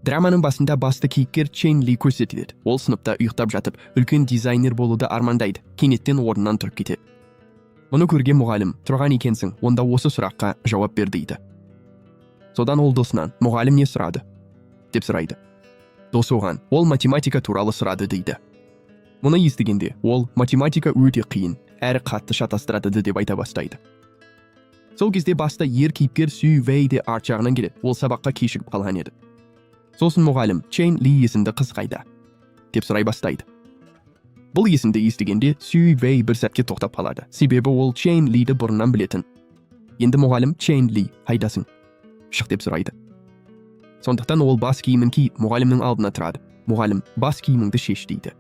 Драманың басында басты кейіпкер Чен Ли көрсетіледі. Ол сыныпта ұйықтап жатып, үлкен дизайнер болуды армандайды. Кенеттен орнынан тұрып кетеді. Мұны көрген мұғалім: «Тұрған екенсің, онда осы сұраққа жауап бер», – дейді. Содан ол досынан: «Мұғалім не сұрады?» – деп сұрайды. Досы оған: «Ол математика туралы сұрады», – дейді. Мұны естігенде ол: «Математика өте қиын әрі қатты шатастырады», – деп айта бастайды. Сол кезде басты ер кейіпкер Сүй Вэй де арт жағынан келеді. Ол сабаққа кешігіп қалған еді. Сосын мұғалім: «Чен Ли есімді қыз қайда?» – деп сұрай бастайды. Бұл есімді естігенде, Сүй Вэй бір сәтке тоқтап қалады, себебі ол Чен Лиді бұрыннан білетін. Енді мұғалім: «Чен Ли, қайдасың? Шық», – деп сұрайды. Сондықтан ол бас киімін киіп, мұғалімнің алдына тұрады. Мұғалім: «Бас киіміңді шеш», – дейді.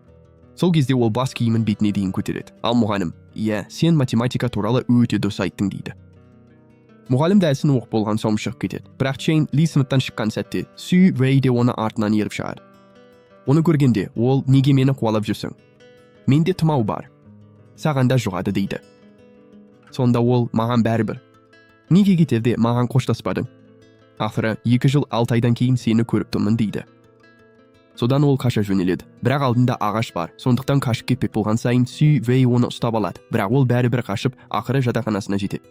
Сол кезде ол бас киімін бетіне дейін көтереді. Ал мұғалім: «Иә, сен математика туралы өте дұрыс айттың», – дейді. Мұғалім дәрісін оқып болған соң шығып кетеді. Бірақ Чен Ли сыныптан шыққан сәтте Сүй Вэй де оны артынан еріп шығады. Оны көргенде ол: «Неге мені қуалап жүрсің? Менде тұмау бар, саған да жұғады», – дейді. Сонда ол: «Маған бәрібір. Неге кетерде маған қоштаспадың? Ақыры 2 жыл 6 айдан кейін сені көріп тұрмын», – дейді. Содан ол қаша жөнеледі, бірақ алдында ағаш бар. Сондықтан қашып кетпек болған сайын Сүй Вэй оны ұстап алады. Бірақ ол бәрібір қашып, ақыры жатақханасына жетеді.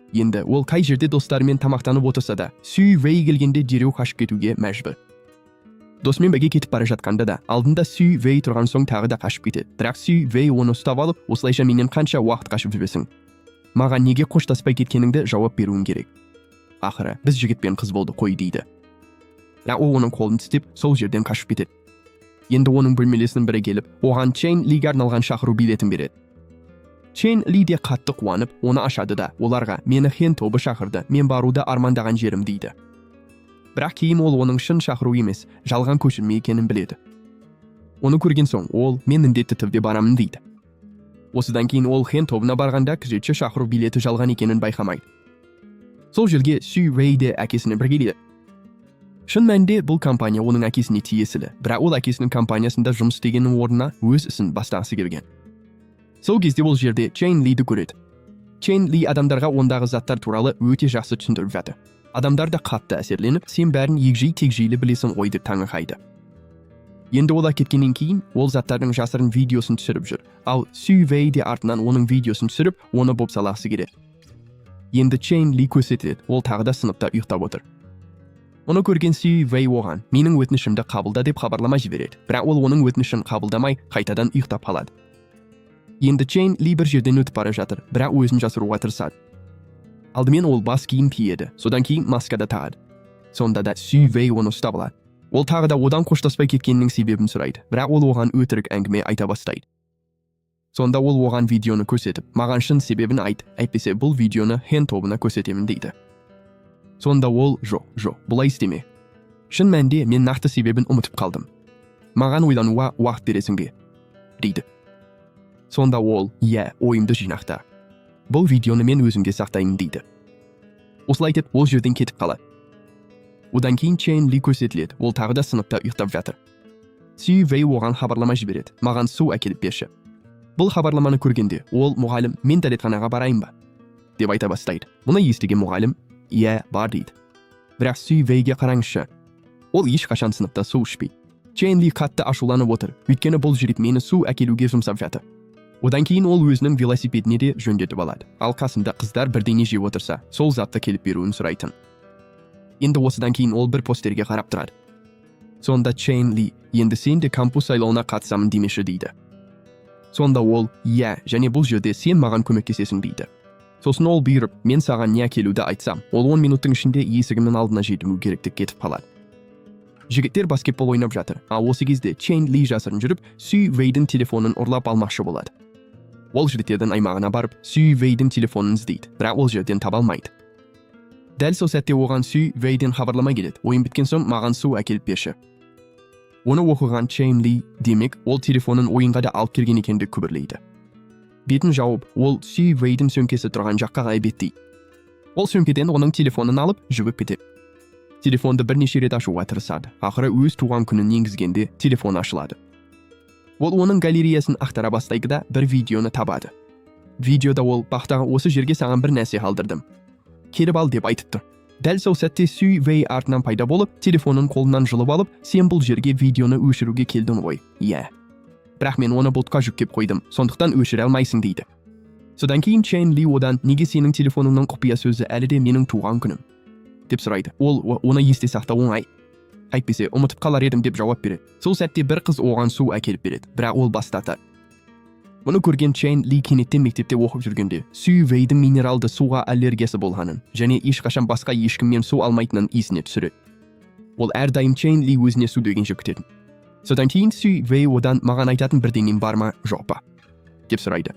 Енді ол қай жерде достарымен тамақтанып отырса да, Сүй Вэй келгенде дереу қашып кетуге мәжбүр. Досымен бірге кетіп бара жатқанда да алдында Сүй Вэй тұрған соң, тағы да қашып кетеді. Бірақ Сүй Вэй оны ұстап алып: «Осылайша менен қанша уақыт қашып жүресің? Маған неге қоштаспай кеткеніңді жауап беруің керек. Ақыры біз жігіт пен қыз болдық қой», – дейді. Бірақ ол оның қолын тістеп, сол жерден қашып кетеді. Енді оның бөлмелесінің бірі келіп, оған Чен Лиге арналған шақыру билетін береді. Чен Ли де қатты қуанып, оны ашады да, оларға: «Мені Хен тобы шақырды, мен баруды армандаған жерім», – дейді. Бірақ кейін ол оның шын шақыру емес, жалған көшірме екенін біледі. Оны көрген соң ол: «Мен міндетті түрде барамын», – дейді. Осыдан кейін ол Хен тобына барғанда, күзетші шақыру билеті жалған екенін байқамайды. Сол жерге Сүй Вэй де әкесімен бірге келеді. Шын мәнінде бұл компания оның әкесіне тиесілі, бірақ ол әкесінің компаниясында жұмыс істегеннің орнына өз ісін бастағысы келген. Сол кезде ол жерде Чен Лиді көреді. Чен Ли адамдарға ондағы заттар туралы өте жақсы түсіндіріп жатыр. Адамдар да қатты әсерленіп, «Сен бәрін егжей тегжейлі білесің ғой», – деп таңырқайды. Енді олар кеткеннен кейін ол заттардың жасырын видеосын түсіріп жүр. Ал Сүй Вэй де артынан оның видеосын түсіріп, оны бопсалағысы келеді. Енді Чен Ли көрсетіледі. Ол тағы да сыныпта ұйықтап отыр. Мұны көрген Сүй Вэй оған «Менің өтінішімді қабылда» деп хабарлама жібереді. Бірақ ол оның өтінішін қабылдамай, қайтадан ұйықтап қалады. Енді Чен Ли бір жерден өтіп бара жатыр, бірақ өзін жасыруға тырысады. Алдымен ол бас киім киеді, содан кейін маска да тағады. Сонда да Сүй Вэй оны ұстап алады. Ол тағы да одан қоштаспай кеткенінің себебін сұрайды, бірақ ол оған өтірік әңгіме айта бастайды. Сонда ол оған видеоны көрсетіп: «Маған шын себебін айт, әйтпесе бұл видеоны Хен тобына көрсетемін», – дейді. Сонда ол: «Жоқ, жоқ, бұлай істеме. Шын мәнінде мен нақты себебін ұмытып қалдым. Маған ойлануға уақыт бересің бе?» – дейді. Сонда ол: «Иә, ойымды жинақта. Бұл видеоны мен өзімде сақтаймын», – дейді. Осылай деп ол жерден кетіп қалады. Одан кейін Чен Ли көрсетіледі. Ол тағы да сыныпта ұйықтап жатыр. Сүй Вэй оған хабарлама жібереді: «Маған су әкеліп берші». Бұл хабарламаны көргенде ол: «Мұғалім, мен дәретханаға барайын ба?» – деп айта бастайды. Мұны естіген мұғалім: «Иә, бар», – дейді. Бірақ Сүй Вэйге қараңызшы, ол ешқашан сыныпта су ішпейді. Чен Ли қатты ашуланып отыр, өйткені бұл жігіт мені су әкелуге жұмсап жатыр. Одан кейін ол өзінің велосипедіне де жөндетіп алады. Ал қасында қыздар бірдеңе жеп отырса, сол затты келіп беруін сұрайтын. Енді осыдан кейін ол бір постерге қарап тұрады. Сонда Чен Ли: «Енді сен де кампус сайлауына қатысамын демеші», – дейді. Сонда ол: «Иә, және бұл жерде сен маған көмектесесің», – дейді. Сосын ол бұйырып: «Мен саған не әкелуді айтсам, ол 10 минуттың ішінде есігімнің алдына жетуі керек», – деп кетіп қалады. Жігіттер баскетбол ойнап жатыр. Ал осы кезде Чен Ли жасырын жүріп, Сүй Вэйдің телефонын ұрлап алмақшы болады. Ол жігіттердің аймағына барып, Сүй Вэйдің телефонын іздейді, бірақ ол жерден таба алмайды. Дәл сол сәтте оған Сүй Вэйден хабарлама келеді: «Ойын біткен соң маған су әкеліп берші». Оны оқыған Чен Ли: «Демек, ол телефонын ойынға да алып келген екен», – деп күбірлейді. Бетін жауып, ол Сүй Вэйдің сөмкесі тұрған жаққа қарай беттейді. Ол сөмкеден оның телефонын алып, жүгіріп кетеді. Телефонды бірнеше рет ашуға тырысады. Ақыры өз туған күнін енгізгенде телефон ашылады. Ол оның галереясын ақтара бастайды да, бір видеоны табады. Видеода ол бақтағы «Осы жерге саған бір нәрсе қалдырдым, келіп ал» деп айтып тұр. Дәл сол сәтте Сүй Вэй артынан пайда болып, телефонын қолынан жұлып алып, «Сен бұл жерге видеоны өшіруге келдің ғой?» «Иә. Бірақ мен оны бұлтқа жүктеп қойдым, сондықтан өшіре алмайсың», – дейді. Содан кейін Чен Ли одан: «Неге сенің телефоныңның құпия сөзі әлі де менің туған күнім?» – деп сұрайды. Ол: «Оны есте сақтау оңай, әйтпесе ұмытып қалар едім», – деп жауап береді. Сол сәтте бір қыз оған су әкеліп береді, бірақ ол бас тартады. Мұны көрген Чен Ли кенеттен мектепте оқып жүргенде Сүй Вэйдің минералды суға аллергиясы болғанын және ешқашан басқа ешкімнен су алмайтынын есіне түсіреді. Ол әрдайым Чен Ли өзіне су дегенше күтетін. Содан кейін Сүй Вэй одан: «Маған айтатын бірдеңең бар ма, жоқ па?» – деп сұрайды.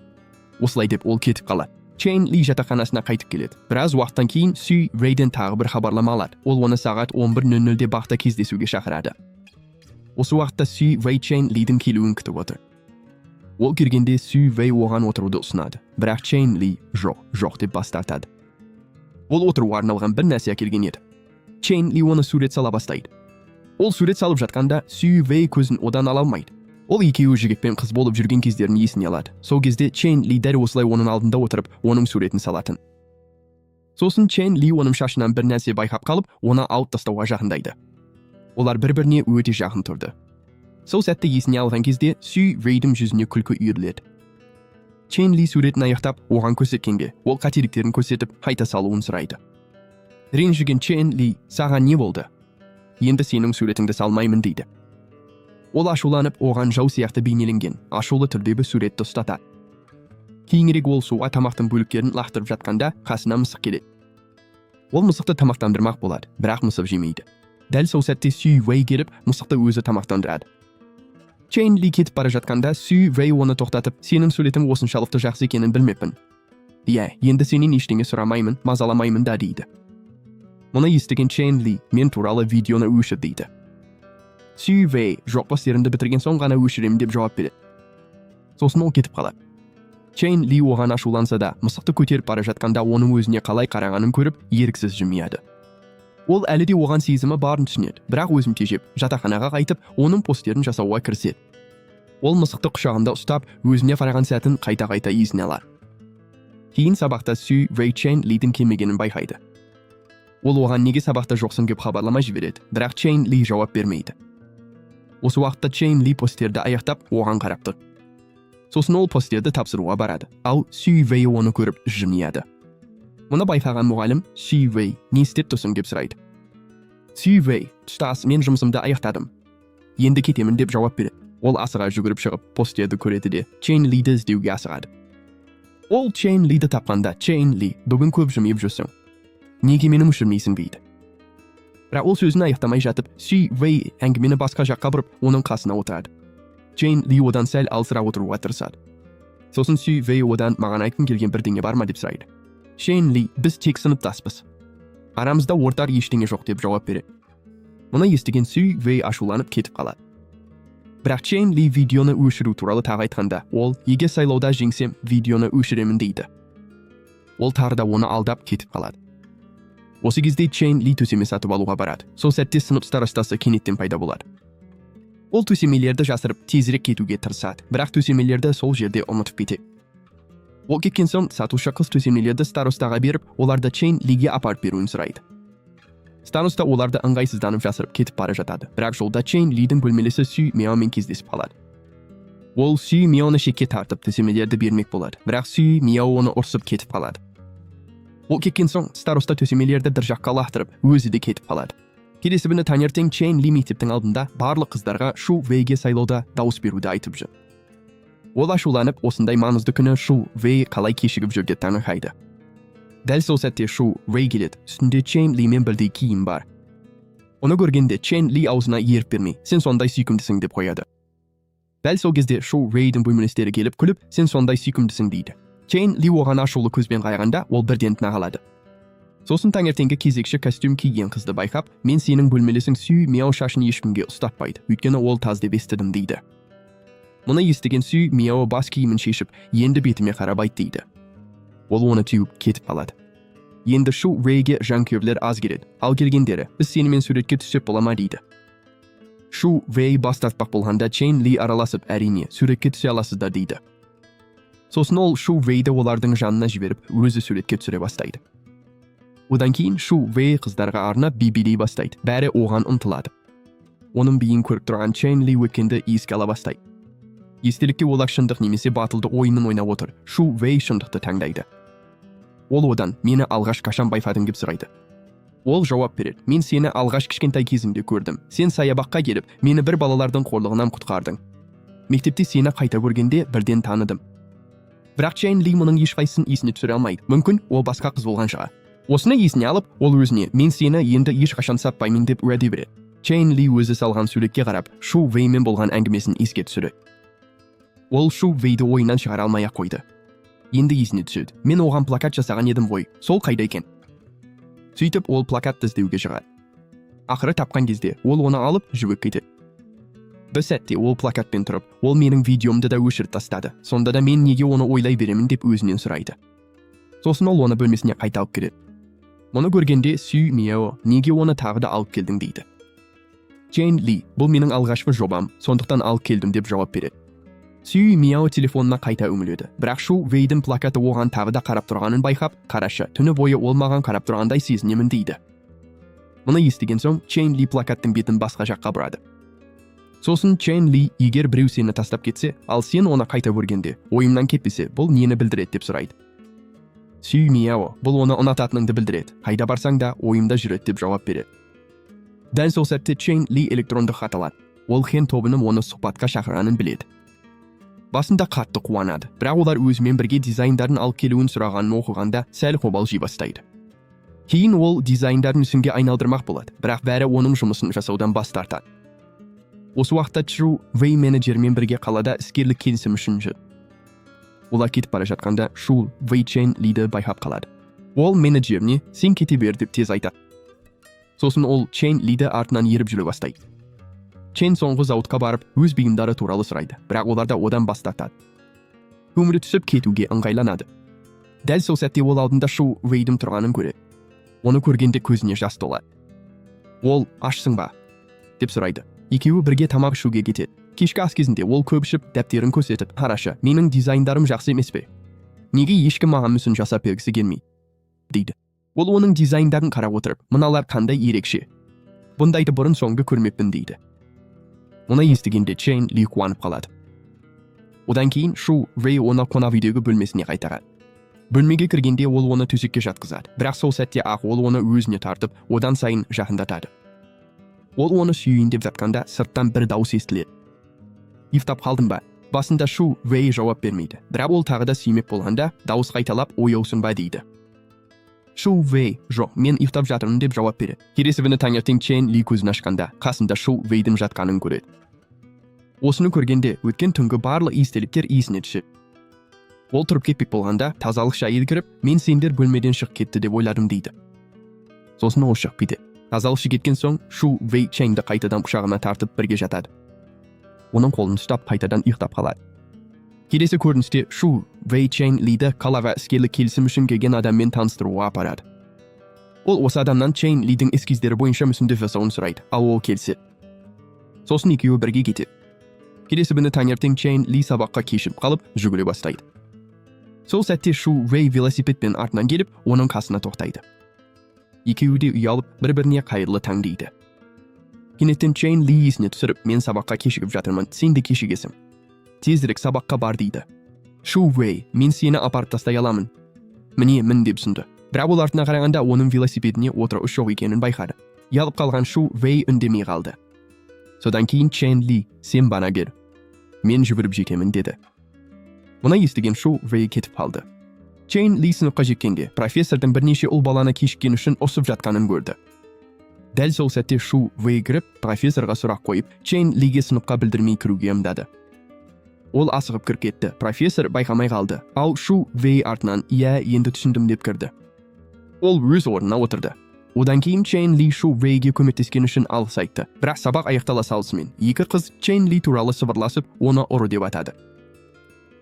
Осылай деп ол кетіп қалады. Чен Ли жатақханасына қайтып келеді. Біраз уақыттан кейін Сүй Вэйден тағы бір хабарлама алады. Ол оны сағат 11:00-де бақта кездесуге шақырады. Осы уақытта Сүй Вэй Чен Лидің келуін күтіп отыр. Ол келгенде, Сүй Вэй оған отыруды ұсынады, бірақ Чен Ли «Жоқ, жоқ» деп бас тартады. Ол отыруға арналған бір нәрсе әкелген еді. Чен Ли оны сурет сала бастайды. Ол сурет салып жатқанда, Сүй Вэй көзін одан ала алмайды. Ол екеуі жігіт пен қыз болып жүрген кездерін есіне алады. Сол кезде Чен Ли дәл осылай оның алдында отырып, оның суретін салатын. Сосын Чен Ли оның шашынан бір нәрсе байқап қалып, оны алып тастауға жақындайды. Олар бір біріне өте жақын тұрды. Сол сәтті есіне алған кезде, Сүй Вэйдің жүзіне күлкі үйіріледі. Чен Ли суретін аяқтап, оған көрсеткенде, ол қателіктерін көрсетіп, қайта салуын сұрайды. Ренжіген Чен Ли: «Саған не болды? Енді сенің суретіңді салмаймын», – дейді. Ол ашуланып, оған жау сияқты бейнеленген ашулы түрдегі суретті ұстатады. Кейінірек ол суға тамақтың бөліктерін лақтырып жатқанда, қасына мысық келеді. Ол мысықты тамақтандырмақ болады, бірақ мысық жемейді. Дәл сол сәтте Сүй Вэй келіп, мысықты өзі тамақтандырады. Чен Ли кетіп бара жатқанда, Сүй Вэй оны тоқтатып: «Сенің суретің осыншалықты жақсы екенін білмеппін. Иә, енді сенен ештеңе сұрамаймын, мазаламаймын да», – дейді. Мұны естіген Чен Ли: «Мен туралы видеоны өшір», – дейді. Сүй Вэй: «Жоқ, постерімді бітірген соң ғана өшіремін», – деп жауап береді. Сосын ол кетіп қалады. Чен Ли оған ашуланса да, мысықты көтеріп бара жатқанда оның өзіне қалай қарағанын көріп, еріксіз жымияды. Ол әлі де оған сезімі барын түсінеді, бірақ өзін тежеп, жатақханаға қайтып, оның постерін жасауға кіріседі. Ол мысықты құшағында ұстап, өзіне қараған сәтін қайта-қайта есіне алады. Кейін сабақта Сүй Вэй Чен Лидің келмегенін байқайды. Ол оған неге сабақта жоқсың деп хабарлама жібереді, бірақ Чен Ли жауап бермейді. Осы уақытта Чен Ли постерді аяқтап, оған қарап тұр. Сосын ол постерді тапсыруға барады, ал Сүй Вэй оны көріп, жымияды. Мұны байқаған мұғалім: «Сүй Вэй, не істеп тұрсың?» – деп сұрайды. Сүй Вэй: «Ұстаз, мен жұмысымды аяқтадым, енді кетемін», – деп жауап береді. Ол асыға жүгіріп шығып, постерді көреді де, Чен Лиді іздеуге асығады. Ол Чен Лиді тапқанда, Чен Ли: «Бүгін көп жымиып жүрсің, неге мені өшірмейсің?» – дейді. Бірақ ол сөзін аяқтамай жатып, Сүй Вэй әңгімені басқа жаққа бұрып, оның қасына отырады. Чен Ли одан сәл алысырақ отыруға тырысады. Сосын Сүй Вэй одан: «Маған айтқың келген бірдеңе бар ма?» – деп сұрайды. Чен Ли: «Біз тек сыныптаспыз, арамызда ортақ ештеңе жоқ», – деп жауап береді. Мұны естіген Сүй Вэй ашуланып кетіп қалады. Бірақ Чен Ли видеоны өшіру туралы тағы айтқанда, ол: «Егер сайлауда жеңсем, видеоны өшіремін», – дейді. Ол тағы да оны алдап кетіп қалады. Осы кезде Чен Ли төсеме сатып алуға барады. Сол сәтте сынып старостасы кенеттен пайда болады. Ол төсемелерді жасырып, тезірек кетуге тырысады, бірақ төсемелерді сол жерде ұмытып кетеді. Ол кеткен соң, сатушы қыз төсемелерді старостаға беріп, оларды Чен Лиге апарып беруін сұрайды. Староста оларды ыңғайсызданып жасырып кетіп бара жатады, бірақ жолда Чен Лидің бөлмелесі Сүй Мяомен кездесіп қалады. Ол Сүй Мяоны шетке тартып, төсемелерді бермек болады, бірақ Сүй Мяо оны ұрсып кетіп қалады. Ол кеткен соң, староста төсемелерді бір жаққа лақтырып, өзі де кетіп қалады. Келесі күні таңертең Чен Ли мектептің алдында барлық қыздарға Шу Вэйге сайлауда дауыс беруді айтып жүр. Ол ашуланып, осындай маңызды күні Шу Вэй қалай кешігіп жүр деп таңырқайды. Дәл сол сәтте Шу Вэй келеді. Үстінде Чен Лимен бірдей киім бар. Оны көргенде, Чен Ли аузына ерік бермей: «Сен сондай сүйкімдісің», – деп қояды. Дәл сол кезде Шу Вэйдің бөлмелестері келіп, күліп: «Сен сондай сүйкімдісің», – дейді. Чен Ли оған ашулы көзбен қарағанда, ол бірден тына қалады. Сосын таңертеңгі кезекші костюм киген қызды байқап: «Мен сенің бөлмелесің Сүй Мяо шашын ешкімге ұстатпайды, өйткені ол таз деп естідім», – дейді. Мұны естіген Сүй Мяо бас киімін шешіп: «Енді бетіме қарап айт», – дейді. Ол оны теуіп кетіп қалады. Енді Шу Вэйге жанкүйерлер аз келеді, ал келгендері: «Біз сенімен суретке түссек бола ма?» – дейді. Шу Вэй бас тартпақ болғанда, Чен Ли араласып: «Әрине, суретке түсе аласыздар», – дейді. Сосын ол Шу Вэйді олардың жанына жіберіп, өзі суретке түсіре бастайды. Одан кейін Шу Вэй қыздарға арнап би билей бастайды. Бәрі оған ұмтылады. Оның биін көріп тұрған Чен Ли өткенді еске ала бастайды. Естелікте олар шындық немесе батылдық ойынын ойнап отыр. Шу Вэй шындықты таңдайды. Ол одан: «Мені алғаш қашан байқадың?» – деп сұрайды. Ол жауап береді: «Мен сені алғаш кішкентай кезімде көрдім. Сен саябаққа келіп, мені бір балалардың қорлығынан құтқардың. Мектепте сені қайта көргенде, бірден таныдым». Бірақ Чен Ли мұның ешқайсысын есіне түсіре алмайды. Мүмкін, ол басқа қыз болған шығар. Осыны есіне алып, ол өзіне: «Мен сені енді ешқашан сатпаймын», – деп уәде береді. Чен Ли өзі салған суретке қарап, Шу Вэймен болған әңгімесін еске түсіреді. Ол Шу Вэйді ойынан шығара алмай ақ қойды. Енді есіне түседі: «Мен оған плакат жасаған едім ғой, сол қайда екен?» Сөйтіп, ол плакатты іздеуге шығады. Ақыры тапқан кезде ол оны алып, жүгіріп кетеді. Бір сәтте ол плакатпен тұрып: «Ол менің видеомды да өшіріп тастады, сонда да мен неге оны ойлай беремін?» – деп өзінен сұрайды. Сосын ол оны бөлмесіне қайта алып келеді. Мұны көргенде Сүй Миао: «Неге оны тағы да алып келдің?» – дейді. Чен Ли: «Бұл менің алғашқы жобам, сондықтан алып келдім», – деп жауап береді. Сүй Миао телефонына қайта үңіледі, бірақ Шу Вэйдің плакаты оған тағы да қарап тұрғанын байқап: «Қарашы, түні бойы ол маған қарап тұрғандай сезінемін», – дейді. Мұны естіген соң, Чен Ли плакаттың бетін басқа жаққа бұрады. Сосын Чен Ли: «Егер біреу сені тастап кетсе, ал сен оны қайта көргенде ойымнан кетпесе, бұл нені білдіреді?» – деп сұрайды. Сүй Миао: «Бұл оны ұнататыныңды білдіреді, қайда барсаң да, ойымда жүреді», – деп жауап береді. Дәл сол сәтте Чен Ли электрондық хат алады. Ол Хен тобының оны сұхбатқа шақырғанын біледі. Басында қатты қуанады, бірақ олар өзімен бірге дизайндарын алып келуін сұрағанын оқығанда, сәл қобалжи бастайды. Кейін ол дизайндарын мүсінге айналдырмақ болады, бірақ бәрі оның жұмысын жасаудан бас тартады. Осы уақытта Чжу Вэй менеджермен бірге қалада іскерлік келісім үшін жүр. Олар кетіп бара жатқанда, Шу Вэй Чен Лиді байқап қалады. Ол менеджеріне: «Сен кете бер», – деп тез айтады. Сосын ол Чен Лиді артынан еріп жүре бастайды. Чен соңғы зауытқа барып, өз бұйымдары туралы сұрайды, бірақ олар да одан бас тартады. Көңілі түсіп, кетуге ыңғайланады. Дәл сол сәтте ол алдында Шу Вэйдің тұрғанын көреді. Оны көргенде көзіне жас толады. Ол: «Ашсың ба?» – деп сұрайды. Екеуі бірге тамақ ішуге кетеді. Кешкі ас кезінде ол көп ішіп, дәптерін көрсетіп: «Қарашы, менің дизайндарым жақсы емес пе? Неге ешкім маған мүсін жасап бергісі келмейді?» – дейді. Ол оның дизайндарын қарап отырып: «Мыналар қандай ерекше, бұндайды бұрын соңды көрмеппін», – дейді. Мұны естігенде Чен Ли қуанып қалады. Одан кейін Шу Вэй оны қонақ үйдегі бөлмесіне қайтарады. Бөлмеге кіргенде, ол оны төсекке жатқызады, бірақ сол сәтте ақ ол оны өзіне тартып, одан сайын жақындатады. Ол оны сүйейін деп жатқанда, сырттан бір дауыс естіледі: «Ұйықтап қалдың ба?» Басында Шу Вэй жауап бермейді, бірақ ол тағы да сүймек болғанда, дауыс қайталап: «Ояусың ба?» – дейді. Шу Вэй: «Жоқ, мен ұйықтап жатырмын», – деп жауап береді. Келесі күні таңертең Чен Ли көзін ашқанда, қасында Шу Вэйдің жатқанын көреді. Осыны көргенде, өткен түнгі барлық естеліктер есіне түседі. Ол тұрып кетпек болғанда, тазалықшы әйел кіріп: «Мен сендер бөлмеден шығып кетті деп ойладым», – дейді. Сосын ол шығып кетеді. Тазалықшы кеткен соң, Шу Вэй Ченді қайтадан құшағына тартып, бірге жатады. Оның қолын ұстап, қайтадан ұйықтап қалады. Келесі көріністе Шу Вэй Чен Лиді қалаға іскерлік келісім үшін келген адаммен таныстыруға апарады. Ол осы адамнан Чен Лидің эскиздері бойынша мүсінді жасауын сұрайды, ал ол келіседі. Сосын екеуі бірге кетеді. Келесі күні таңертең Чен Ли сабаққа кешігіп қалып, жүгіре бастайды. Сол сәтте Шу Вэй велосипедпен артынан келіп, оның қасына тоқтайды. Екеуі де ұялып, бір біріне «Қайырлы таң» дейді. Кенеттен Чен Ли есіне түсіріп: «Мен сабаққа кешігіп жатырмын, сен де кешігесің, тезірек сабаққа бар», – дейді. Шу Вэй: «Мен сені апарып тастай аламын, міне, мін», – деп ұсынды. Бірақ ол артына қарағанда, оның велосипедіне отырғыш жоқ екенін байқады. Ұялып қалған Шу Вэй үндемей қалды. Содан кейін Чен Ли: «Сен бара бер, мен жүгіріп жетемін», – деді. Мұны естіген Шу Вэй кетіп қалды. Чен Ли сыныпқа жеткенде, профессордың бірнеше ұл баланы кешіккен үшін ұрсып жатқанын көрді. Дәл сол сәтте Шу Вэй кіріп, профессорға сұрақ қойып, Чен Лиге сыныпқа білдірмей кіруге ымдады. Ол асығып кіріп кетті, профессор байқамай қалды. Ал Шу Вэй артынан: «Иә, енді түсіндім», – деп кірді. Ол өз орнына отырды. Одан кейін Чен Ли Шу Вэйге көмектескен үшін алғыс айтты. Бірақ сабақ аяқтала салысымен, екі қыз Чен Ли туралы сыбырласып, оны ұры деп атады.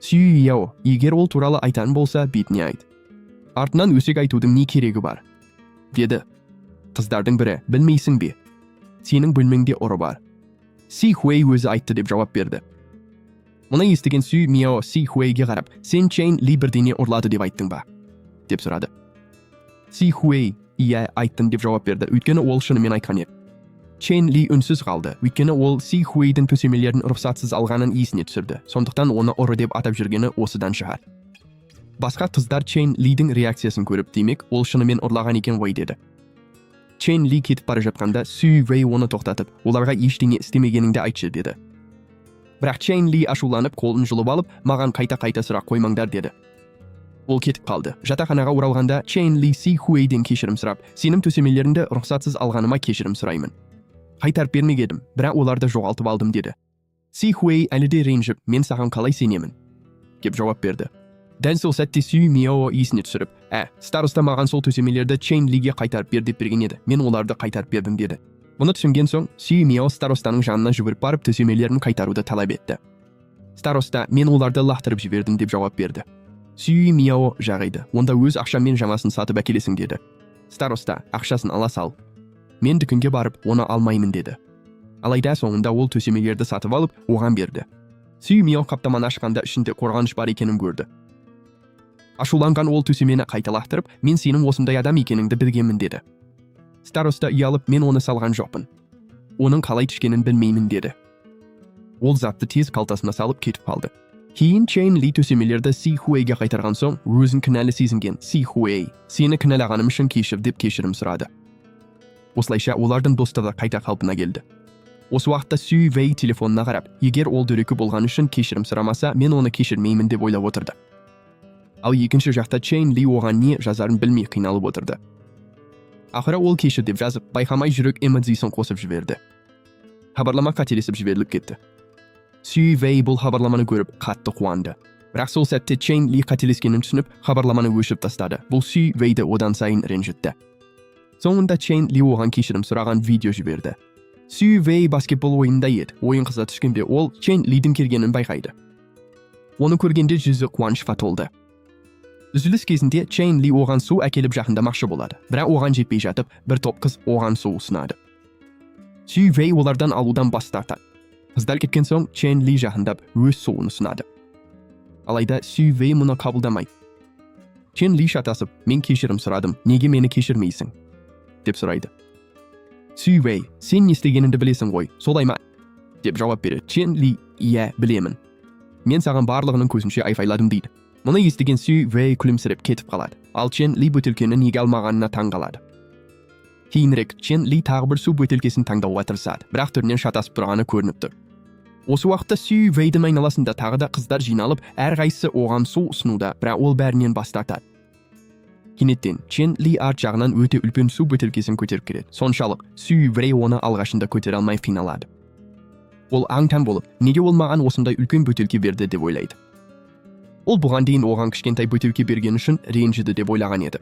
Сүй Яо: «Егер ол туралы айтатын болса, бетіне айт. Артынан өсек айтудың не керегі бар?» – деді. Қыздардың бірі: «Білмейсің бе? Сенің бөлмеңде ұры бар. Си Хуэй өзі айтты», – деп жауап берді. Мұны естіген Сүй Миао Си Хуэйге қарап: «Сен Чен Ли бірдеңе ұрлады деп айттың ба?» – деп сұрады. Си Хуэй: Иә, айттым, деп жауап берді, өйткені ол шынымен айтқан еді. Чен Ли үнсіз қалды, өйткені ол Си Хуэйдің төсемелерін рұқсатсыз алғанын есіне түсірді. Сондықтан оны ұры деп атап жүргені осыдан шығар. Басқа қыздар Чен Лидің реакциясын көріп, демек, ол шынымен ұрлаған екен ғой, деді. Чен Ли кетіп бара жатқанда, Сүй Вэй оны тоқтатып, оларға ештеңе істемегеніңді айтшы, деді. Бірақ Чен Ли ашуланып, қолын жұлып алып, маған қайта-қайта сұрақ қоймаңдар, деді. Ол кетіп қалды. Жатақханаға оралғанда, Чен Ли Си Хуэйден кешірім сұрап, сенің төсемелеріңді рұқсатсыз алғаныма кешірім сұраймын. Қайтарып бермек едім, бірақ оларды жоғалтып алдым, деді. Си Хуэй әлі де ренжіп, мен саған қалай сенемін, деп жауап берді. Дәл сол сәтте Сүй Миао есіне түсіріп, ә, староста маған сол төсемелерді Чен Лиге қайтарып бер деп берген еді, мен оларды қайтарып бердім, деді. Мұны түсінген соң, Сүй Миао старостаның жанына жүгіріп барып, төсемелерін қайтаруды талап етті. Староста, мен оларды лақтырып жібердім, деп жауап берді. Сүй Миао, жарайды, онда өз ақшаммен жаңасын сатып әкелесің, деді. Староста, ақшасын ала сал. Мен дүкенге барып, оны алмаймын, деді. Алайда соңында ол төсемелерді сатып алып, оған берді. Сүй Миао қаптаманы ашқанда, ішінде қорғаныш бар екенін көрді. Ашуланған ол төсемені қайта лақтырып, мен сенің осындай адам екеніңді білгенмін, деді. Староста ұялып, мен оны салған жоқпын. Оның қалай түскенін білмеймін, деді. Ол затты тез қалтасына салып, кетіп қалды. Кейін Чен Ли төсемелерді Си Хуэйге қайтарған соң, өзін кінәлі сезінген Си Хуэй, сені кінәлағаным үшін кешір, деп кешірім сұрады. Осылайша олардың достығы қайта қалпына келді. Осы уақытта Сүй Вэй телефонына қарап, егер ол дөрекі болған үшін кешірім сұрамаса, мен оны кешірмеймін, деп ойлап отырды. Ал екінші жақта Чен Ли оған не жазарын білмей қиналып отырды. Ақыры ол кешір деп жазып, байқамай жүрек эмодзисін қосып жіберді. Хабарлама қателесіп жіберіліп кетті. Сүй Вэй бұл хабарламаны көріп, қатты қуанды. Бірақ сол сәтте Чен Ли қателескенін түсініп, хабарламаны өшіріп тастады. Бұл Сүй Вэйді одан сайын ренжітті. Соңында Чен Ли оған кешірім сұраған видео жіберді. Сүй Вэй баскетбол ойынында еді. Ойын қыза түскенде, ол Чен Лидің келгенін байқайды. Оны көргенде жүзі қуанышқа толды. Үзіліс кезінде Чен Ли оған су әкеліп жақындамақшы болады. Бірақ оған жетпей жатып, бір топ қыз оған су ұсынады. Сүй Вэй олардан алудан бас тартады. Қыздар кеткен соң, Чен Ли жақындап, өз суын ұсынады. Алайда Сүй Вэй мұны қабылдамайды. Чен Ли шатасып, мен кешірім сұрадым, неге мені кешірмейсің, деп сұрайды. Сүй Вэй, сен не істегеніңді білесің ғой, солай ма, деп жауап береді. Чен Ли, иә, білемін. Мен саған барлығының көзінше айқайладым, дейді. Мұны естіген Сүй Вэй күлімсіреп кетіп қалады. Ал Чен Ли бөтелкені неге алмағанына таң қалады. Кейінірек Чен Ли тағы бір су бөтелкесін таңдауға тырысады, бірақ түрінен шатасып тұрғаны көрініп тұр. Осы уақытта Сүй Вэйдің айналасында тағы да қыздар жиналып, әрқайсысы оған су ұсынуда, бірақ ол бәрінен бас тартады. Кенеттен Чен Ли арт жағынан өте үлкен су бөтелкесін көтеріп келеді. Соншалық Сүй Вэй оны алғашында көтере алмай қиналады. Ол аң-таң болып, неге ол маған осындай үлкен бөтелке берді, деп ойлайды. Ол бұған дейін оған кішкентай бөтелке берген үшін ренжіді деп ойлаған еді.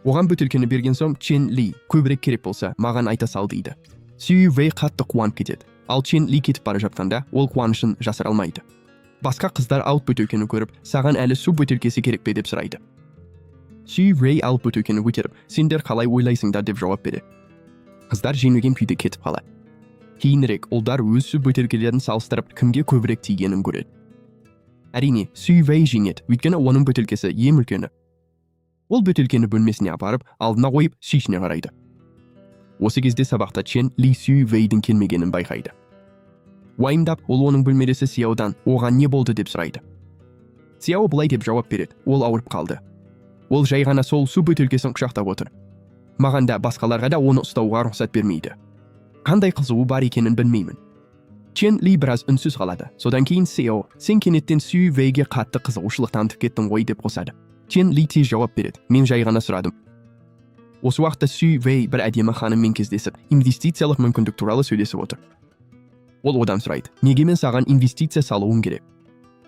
Оған бөтелкені берген соң, Чен Ли, көбірек керек болса, маған айта сал, дейді. Сүй Вэй қатты қуанып кетеді. Ал Чен Ли кетіп бара жатқанда, ол қуанышын жасыра алмайды. Басқа қыздар алып бөтелкені көріп, саған әлі су бөтелкесі керек пе, деп сұрайды. Сүй Вэй алып бөтелкені көтеріп, сендер қалай ойлайсыңдар, деп жауап береді. Қыздар жеңілген күйде кетіп қалады. Кейінірек ұлдар өз су бөтелкелерін салыстырып, кімге көбірек тигенін көреді. Әрине, Сүй Вэй жеңеді, өйткені оның бөтелкесі ең үлкені. Ол бөтелкені бөлмесіне апарып, алдына қойып, сүйсіне қарайды. Осы кезде сабақта Чен Ли Сүй Вэйдің келмегенін байқайды. Уайымдап, ол оның бөлмелесі Сяодан оған не болды, деп сұрайды. Сяо былай деп жауап береді: ол ауырып қалды. Ол жай ғана сол су бөтелкесін құшақтап отыр. Маған да, басқаларға да оны ұстауға рұқсат бермейді. Қандай қызуы бар екенін білмеймін. Чен Ли біраз үнсіз қалады. Содан кейін Сяо, сен кенеттен Сүй Вэйге қатты қызығушылық танытып кеттің ғой, деп қосады. Чен Ли тез жауап береді: мен жай ғана сұрадым. Осы уақытта Сүй Вэй бір әдемі ханыммен кездесіп, инвестициялық мүмкіндік туралы сөйлесіп отыр. Ол одан сұрайды: неге мен саған инвестиция салуым керек?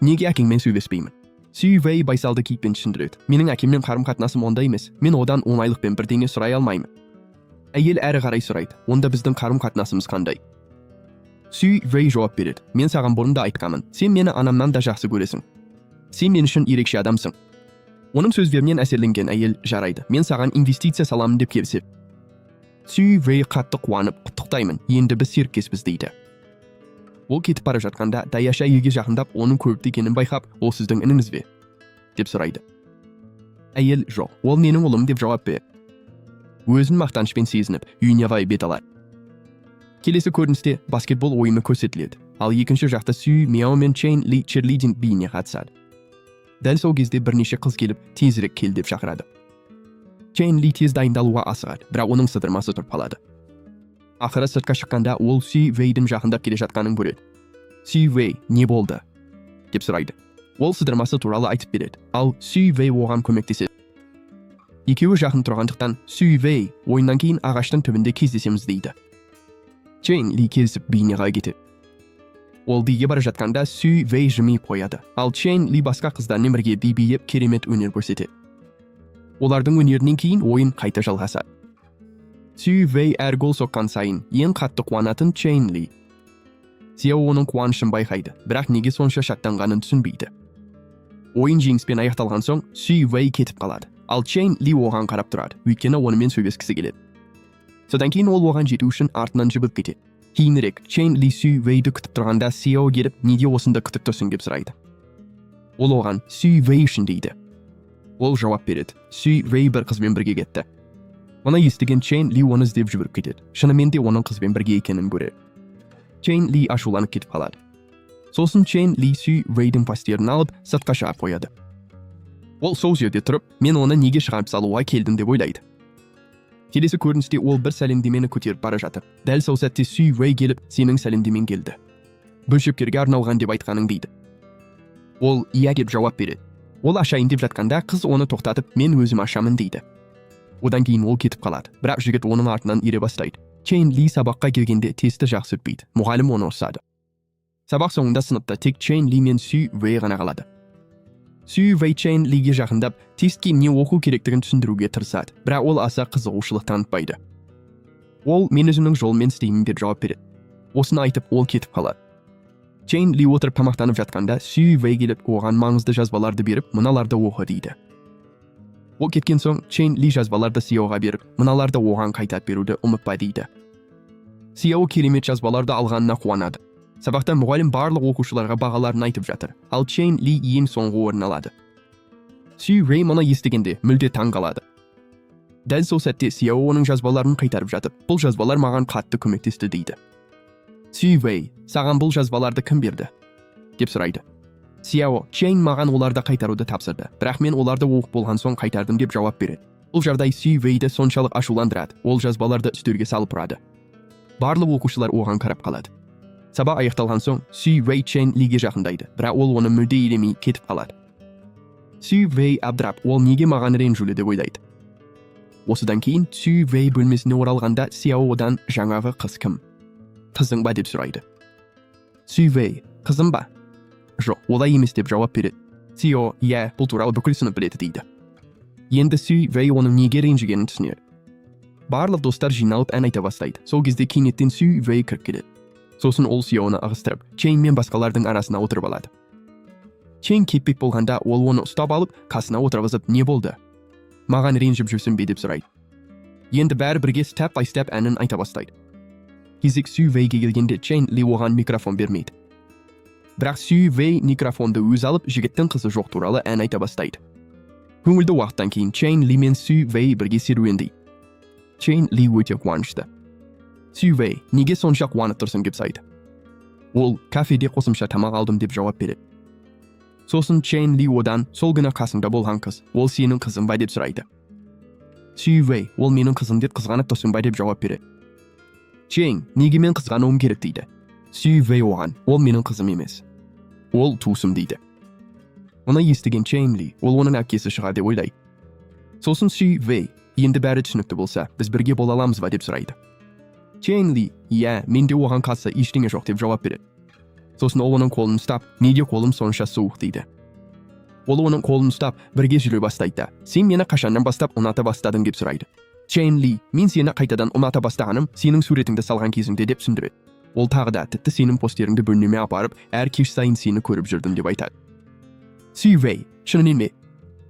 Неге әкеңмен сөйлеспеймін? Сүй Вэй байсалды кейіппен түсіндіреді: менің әкеммен қарым-қатынасым ондай емес, мен одан оңайлықпен бірдеңе сұрай алмаймын. Әйел әрі қарай сұрайды: онда біздің қарым-қатынасымыз қандай? Сүй Вэй жауап береді: мен саған бұрын да айтқанмын, сен мені анамнан да жақсы көресің. Сен мен үшін ерекше адамсың. Оның сөздерінен әсерленген әйел, жарайды, мен саған инвестиция саламын, деп келіседі. Сүй Вэй қатты қуанып, құттықтаймын, енді біз серіктеспіз, дейді. Ол кетіп бара жатқанда, даяшы әйелге жақындап, оның көрікті екенін байқап, ол сіздің ініңіз бе, деп сұрайды. Әйел, жоқ, ол менің ұлым, деп жауап береді. Өзін мақтанышпен сезініп, үйіне қарай бет алады. Келесі көріністе баскетбол ойыны көрсетіледі. Ал екінші жақта Сүй Мяо мен Чейн Ли черлидинг биіне қатысады. Дәл сол кезде бірнеше қыз келіп, тезірек кел деп шақырады. Чейн Ли тез дайындалуға асығады, бірақ оның сыдырмасы тұрып қалады. Ақыры сыртқа шыққанда, ол Сүй Вейдің жақындап келе жатқанын көреді. Сүй Вей: «Не болды?» – деп сұрайды. Ол сыдырмасы туралы айтып береді, ал Сүй Вей оған көмектеседі. Екеуі жақын тұрғандықтан, Сүй Вей: «Ойыннан кейін ағаштың түбінде кездесеміз», – дейді. Чейн Ли келісіп, биіне қарай кетеді. Ол биге бара жатқанда, Сүй Вей жымиып қояды, ал Чейн Ли басқа қыздармен бірге би билеп, керемет өнер көрсетеді. Олардың өнерінен кейін ойын қайта жалғасады. Сүй Вей әр гол соққан сайын ең қатты қуанатын Чейн Ли. Сяо оның қуанышын байқайды, бірақ неге сонша шаттанғанын түсінбейді. Ойын жеңіспен аяқталған соң, Сүй Вей кетіп қалады, ал Чейн Ли оған қарап тұрады, өйткені онымен сөйлескісі келеді. Содан кейін ол оған жету үшін артынан жүгіріп кетеді. Кейінірек Чейн Ли Сүй Вейді күтіп тұрғанда, Сяо келіп, «Неге осында күтіп тұрсың?» деп сұрайды. Ол оған: «Сүй Вей үшін», – дейді. Ол жауап береді: «Сүй Вей бір қызбен бірге кетті». Мұны естіген Чейн Ли оны іздеп жүгіріп кетеді. Шынымен де, оның қызбен бірге екенін көреді. Чейн Ли ашуланып кетіп қалады. Сосын Чейн Ли Сүй Вейдің постерін алып, сыртқа шығарып қояды. Ол сол жерде тұрып, «Мен оны неге шығарып салуға келдім?» деп ойлайды. Келесі көріністе ол бір сәлемдемені көтеріп бара жатыр. Дәл сол сәтте Сүй Вей келіп, «Сенің сәлемдемең келді, бөлшектерге арналған деп айтқаның», – дейді. Ол «Иә» деп жауап береді. Ол ашайын деп жатқанда, қыз оны тоқтатып, «Мен өзім ашамын», – дейді. Одан кейін ол кетіп қалады, бірақ жігіт оның артынан ере бастайды. Чейн Ли сабаққа келгенде, тестті жақсы өтпейді. Мұғалім оны ұрсады. Сабақ соңында сыныпта тек Чейн Ли мен Сүй Вей ғана қалады. Сүй Вей Чейн Лиге жақындап, тестке не оқу керектігін түсіндіруге тырысады, бірақ ол аса қызығушылық танытпайды. Ол «Мен өзімнің жолыммен істеймін» деп жауап береді. Осыны айтып, ол кетіп қалады. Чейн Ли отырып тамақтанып жатқанда, Сүй Вей келіп, оған маңызды жазбаларды беріп, «Мыналарды оқы», – дейді. Ол кеткен соң, Чейн Ли жазбаларды Сиоға беріп, «Мыналарды оған қайтарып беруді ұмытпа», – дейді. Сиао керемет жазбаларды алғанына қуанады. Сабақта мұғалім барлық оқушыларға бағаларын айтып жатыр, ал Чейн Ли ең соңғы орын алады. Сүй Вей мұны естігенде, мүлде таң қалады. Дәл сол сәтте Сиао оның жазбаларын қайтарып жатып, «Бұл жазбалар маған қатты көмектесті», – дейді. Сүй Вей: «Саған бұл жазбаларды кім берді?» – деп сұрайды. Сиао: «Чейн маған оларды қайтаруды тапсырды, бірақ мен оларды оқып болған соң қайтардым», – деп жауап береді. Бұл жағдай Сүй Вейді соншалық ашуландырады, ол жазбаларды үстелге салып ұрады. Барлық оқушылар оған қарап қалады. Сабақ аяқталған соң, Сүй Вей Чейн Лиге жақындайды, бірақ ол оны мүлде елемей кетіп қалады. Сүй Вей абдырап, «Ол неге маған ренжулі?» деп ойлайды. Осыдан кейін Сүй Вей бөлмесіне оралғанда, Сяо одан: «Жаңағы қыз кім? Қызың ба?» – деп сұрайды. Сүй Вей: «Қызым ба? Жоқ, олай емес», – деп жауап береді. Сио: «Иә, бұл туралы бүкіл сынып біледі», – дейді. Енді Сүй Вей оның неге ренжігенін түсінеді. Барлық достар жиналып, ән айта бастайды. Сол кезде кенеттен Сүй Вей кіріп келеді. Сосын ол Сионы ығыстырып, Чейн мен басқалардың арасына отырып алады. Чейн кетпек болғанда, ол оны ұстап алып, қасына отырғызып, «Не болды? Маған ренжіп жүрсің бе?» – деп сұрайды. Енді бәрі бірге «Step by Step» әнін айта бастайды. Кезек Сүй Вейге келгенде, Чейн Ли оған микрофон бермейді. Бірақ Сүй Вей микрофонды өзі алып, жігіттің қызы жоқ туралы ән айта бастайды. Көңілді уақыттан кейін Чейн Ли мен Сүй Вей бірге серуендейді. Чейн Ли өте қуанышты. Сүй Вей: «Неге сонша қуанып тұрсың?» – деп сұрайды. Ол «Кафеде қосымша тамақ алдым» деп жауап береді. Сосын Чейн Ли одан: «Сол күні қасыңда болған қыз, ол сенің қызың ба?» – деп сұрайды. Сүй Вей: «Ол менің қызым деп қызғанып тұрсың ба?» – деп жауап береді. Чейн: «Неге мен қызғануым керек?» – дейді. Сүй Вей оған: «Ол менің қызым емес, ол туысым», – дейді. Мұны естіген Чейн Ли ол оның әпкесі шығар деп ойлайды. Сосын Сүй Вей: «Енді бәрі түсінікті болса, біз бірге бола аламыз ба?» – деп сұрайды. Чейн Ли: «Иә, менде оған қатысты ештеңе жоқ», – деп жауап береді. Сосын ол оның қолын ұстап, «Неге қолым сонша суық?» – дейді. Ол оның қолын ұстап, бірге жүре бастайды да, «Сен мені қашаннан бастап ұната бастадың?» – деп сұрайды. Чейн Ли: «Мен сені қайтадан ұната бастағаным сенің суретіңді салған кезіңде», – деп түсіндіреді. Ол тағы да: «Тіпті сенің постеріңді бөлмеме апарып, әр кеш сайын сені көріп жүрдім», – деп айтады. Сүй Вей: «Шынымен ме?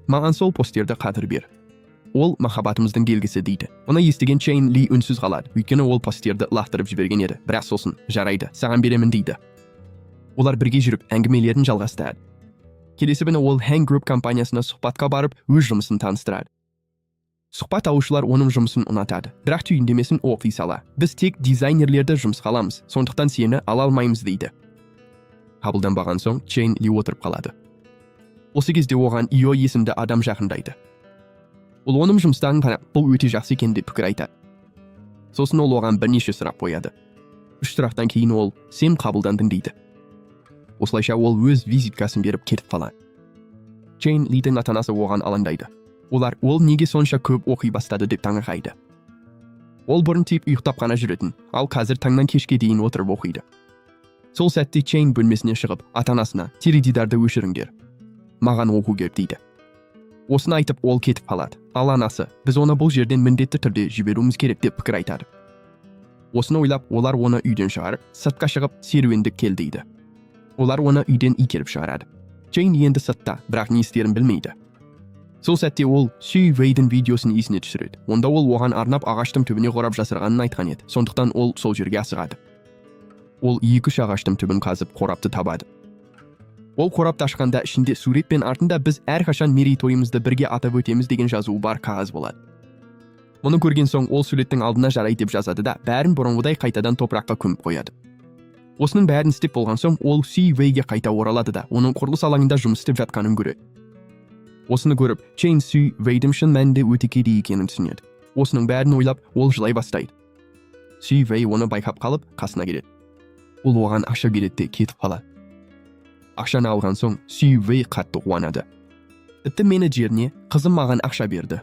Маған сол постерді қазір бер. Ол махаббатымыздың белгісі», – дейді. Мұны естіген Чейн Ли үнсіз қалады, өйткені ол постерді лақтырып жіберген еді. Бірақ сосын: «Жарайды, саған беремін», – дейді. Олар бірге жүріп, әңгімелерін жалғастырады. Келесі күні ол Hang Group компаниясына сұхбатқа барып, өз жұмысын таныстырады. Сұхбат алушылар оның жұмысын ұнатады, бірақ түйіндемесін оқи сала, «Біз тек дизайнерлерді жұмысқа аламыз, сондықтан сені ала алмаймыз», – дейді. Қабылданбаған соң, Чейн Ли отырып қалады. Осы кезде оған Ио есімді адам жақындайды. Ол оның жұмыстарын қарап, бұл өте жақсы екен деп пікір айтады. Сосын ол оған бірнеше сұрақ қояды. Үш сұрақтан кейін ол: «Сен қабылдандың», – дейді. Осылайша ол өз визиткасын беріп, кетіп қалады. Чейн Лидің ата анасы оған алаңдайды. Олар ол неге сонша көп оқи бастады деп таңырқайды. Ол бұрын тек ұйықтап қана жүретін, ал қазір таңнан кешке дейін отырып оқиды. Сол сәтте Чейн бөлмесіне шығып, ата анасына: «Теледидарды өшіріңдер, маған оқу керек», – дейді. Осыны айтып, ол кетіп қалады. Ал анасы: «Біз оны бұл жерден міндетті түрде жіберуіміз керек», – деп пікір айтады. Осыны ойлап, олар оны үйден шығарып, сыртқа шығып, серуендеп кел дейді. Олар оны үйден итеріп шығарады. Чейн енді сыртта, бірақ не істерін білмейді. Сол сәтте ол Сүй Вейдің видеосын есіне түсіреді. Онда ол оған арнап ағаштың түбіне қорап жасырғанын айтқан еді. Сондықтан ол сол жерге асығады. Ол екі үш ағаштың түбін қазып, қорапты табады. Ол қорапты ашқанда, ішінде сурет пен артында «Біз әрқашан мерейтойымызды бірге атап өтеміз» деген жазуы бар қағаз болады. Мұны көрген соң, ол суреттің алдына «Жарайды» деп жазады да, бәрін бұрынғыдай қайтадан топыраққа көміп қояды. Осының бәрін істеп болған соң, ол Си Вейге қайта оралады да, оның құрылыс алаңында жұмыс істеп жатқанын көреді. Осыны көріп, Чейн Сүй Вейдің шын мәнінде өте кедей екенін түсінеді. Осының бәрін ойлап, ол жылай бастайды. Сүй Вей оны байқап қалып, қасына келеді. Ол оған ақша береді де, кетіп қалады. Ақшаны алған соң, Сүй Вей қатты қуанады. Тіпті менеджеріне: «Қызым маған ақша берді,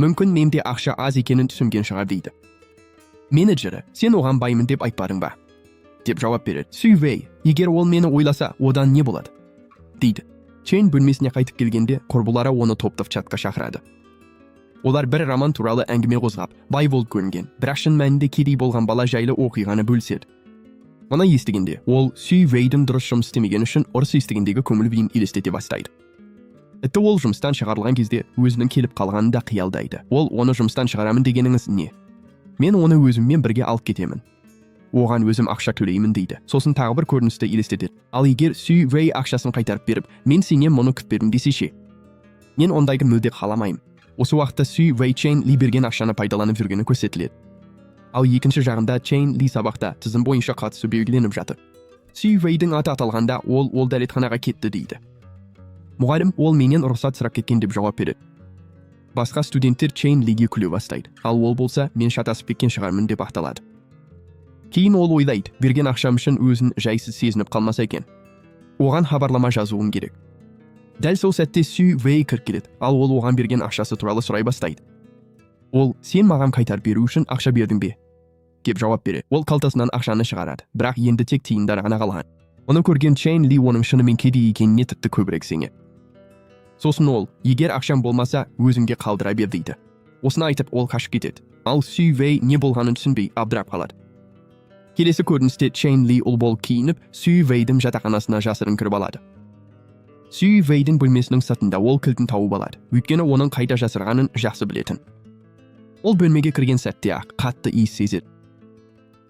мүмкін, менде ақша аз екенін түсінген шығар», – дейді. Менеджері: «Сен оған баймын деп айтпадың ба?» – деп жауап береді. Сүй Вей: «Егер ол мені ойласа, одан не болады?» – дейді. Чейн бөлмесіне қайтып келгенде, құрбылары оны топтық чатқа шақырады. Олар бір роман туралы әңгіме қозғап, бай болып көрінген, бірақ шын мәнінде кедей болған бала жайлы оқиғаны бөліседі. Мұны естігенде, ол Сүй Вейдің дұрыс жұмыс істемегені үшін ұрыс естігендегі көңіл күйін елестете бастайды. Тіпті ол жұмыстан шығарылған кезде өзінің келіп қалғанын да қиялдайды. Ол: «Оны жұмыстан шығарамын дегеніңіз не? Мен оны өзіммен бірге алып кетемін, оған өзім ақша төлеймін», – дейді. Сосын тағы бір көріністі елестетеді: «Ал егер Сүй Вей ақшасын қайтарып беріп, мен сенен мұны күтпедім десе ше? Мен ондайды мүлде қаламаймын». Осы уақытта Сүй Вей Чейн Ли берген ақшаны пайдаланып жүргені көрсетіледі. Ал екінші жағында Чейн Ли сабақта тізім бойынша қатысу белгіленіп жатыр. Сүй Вейдің аты аталғанда, ол дәретханаға кетті дейді. Мұғалім: «Ол менен рұқсат сұрап кеткен», – деп жауап береді. Басқа студенттер Чейн Лиге күле бастайды. Ал ол болса, «Мен шатасып кеткен шығармын» деп ақталады. Кейін ол ойлайды: «Берген ақшам үшін өзін жайсыз сезініп қалмаса екен, оған хабарлама жазуым керек». Дәл сол сәтте Сүй Вей кіріп келеді. Ал ол оған берген ақшасы туралы сұрай бастайды. Ол: «Сен маған қайтарып беру үшін ақша бердің бе?» – деп жауап береді. Ол қалтасынан ақшаны шығарады, бірақ енді тек тиындар ғана қалған. Мұны көрген Чейн Ли оның шынымен кедей екеніне тіпті көбірек сенеді. Сосын ол: «Егер ақшам болмаса, өзіңде қалдыра бер», – дейді. Осыны айтып, ол қашып кетеді. Ал Сүй Вей не болғанын түсінбей, абдырап қалады. Келесі көріністе Чейн Ли ұл болып киініп, Сүй Вейдің жатақханасына жасырын кіріп алады. Сүй Вейдің бөлмесінің сыртында ол кілтін тауып алады, өйткені оның қайда жасырғанын жақсы білетін. Ол бөлмеге кірген сәтте ақ қатты иіс сезеді.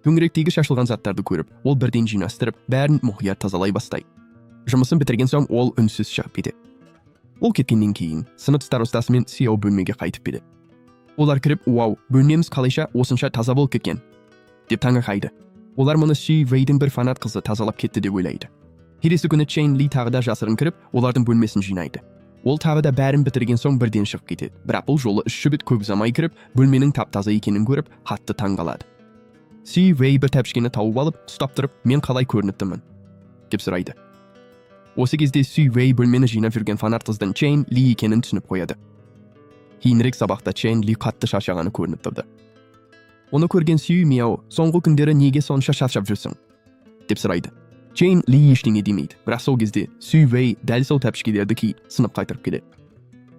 Төңіректегі шашылған заттарды көріп, ол бірден жинастырып, бәрін мұқият тазалай бастайды. Жұмысын бітірген соң, ол үнсіз шығып кетеді. Ол кеткеннен кейін сынып старостасы мен Сиау бөлмеге қайтып келеді. Олар кіріп: «Уау, бөлмеміз қалайша осынша таза болып кеткен?» – деп таңырқайды. Олар мұны Сүй Вейдің бір фанат қызы тазалап кетті деп ойлайды. Келесі күні Чейн Ли тағы да жасырын кіріп, олардың бөлмесін жинайды. Ол тағы да бәрін бітірген соң, бірден шығып кетеді. Бірақ бұл жолы үш жігіт көп ұзамай кіріп, бөлменің тап таза екенін көріп, қатты таң қалады. Си Вей бір тәпішкені тауып алып, ұстап тұрып: «Мен қалай көрініп тұрмын?» – деп сұрайды. Осы кезде Сүй Вей бөлмені жинап жүрген фанат қыздың Чейн Ли екенін түсініп қояды. Кейінірек сабақта Чейн Ли қатты шаршағаны көрініп тұрды. Оны көрген Сүй Мяо: «Соңғы күндері неге сонша шаршап жүрсің?» – деп сұрайды. Чейн Ли ештеңе демейді. Бірақ сол кезде Сүй Вей дәл сол тәпішкелерді киіп, сыныпқа кіріп келеді.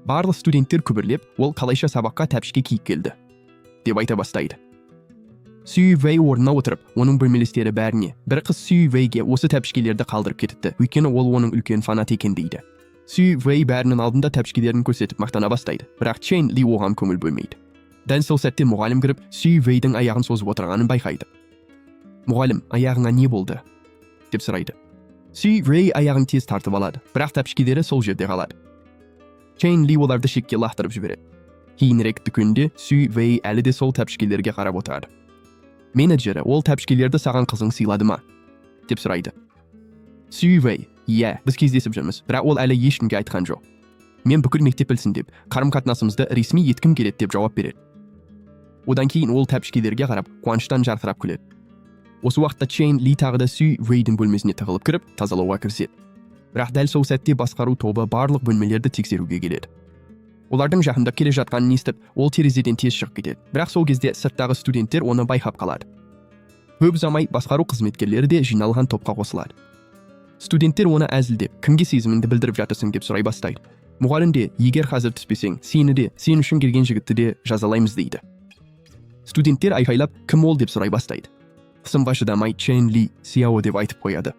Барлық студенттер күбірлеп: «Ол қалайша сабаққа тәпішке киіп келді?» – деп айта бастайды. Сүй Вей орнына отырып, оның бөлмелестері бәріне: «Бір қыз Сүй Вейге осы тәпішкелерді қалдырып кетіпті, өйткені ол оның үлкен фанаты екен», – дейді. Сүй Вей бәрінің алдында тәпішкелерін көрсетіп, мақтана бастайды, бірақ Чейн Ли оған көңіл бөлмейді. Дәл сол сәтте мұғалім кіріп, Сүй Вейдің аяғын созып отырғанын байқайды. Мұғалім: «Аяғыңа не болды?» – деп сұрайды. Сүй Вей аяғын тез тартып алады, бірақ тәпішкелері сол жерде қалады. Чейн Ли оларды шетке лақтырып жібереді. Кейінірек дүкенде Сүй Вэй әлі де сол тәпішкелерге қарап отырады. Менеджері: «Ол тәпішкелерді саған қызың сыйлады ма?» – деп сұрайды. Сүй Вэй: «Иә, біз кездесіп жүрміз, бірақ ол әлі ешкімге айтқан жоқ. Мен бүкіл мектеп білсін деп, қарым қатынасымызды ресми еткім келеді», – деп жауап береді. Одан кейін ол тәпішкелерге қарап, қуаныштан жарқырап күледі. Осы уақытта Чейн Ли тағы да Сүй Вэйдің бөлмесіне тығылып кіріп, тазалауға кіріседі. Бірақ дәл сол сәтте басқару тобы барлық бөлмелерді тексеруге келеді. Олардың жақындап келе жатқанын естіп, ол терезеден тез шығып кетеді, бірақ сол кезде сырттағы студенттер оны байқап қалады. Көп ұзамай басқару қызметкерлері де жиналған топқа қосылады. Студенттер оны әзілдеп, «Кімге сезіміңді білдіріп жатырсың?» – деп сұрай бастайды. Мұғалім де: «Егер қазір түспесең, сені де, сен үшін келген жігітті де жазалаймыз», – дейді. Студенттер айқайлап, «Кім ол?» – деп сұрай бастайды. Қысымға шыдамай, Чен Ли «Сяо» деп айтып қояды.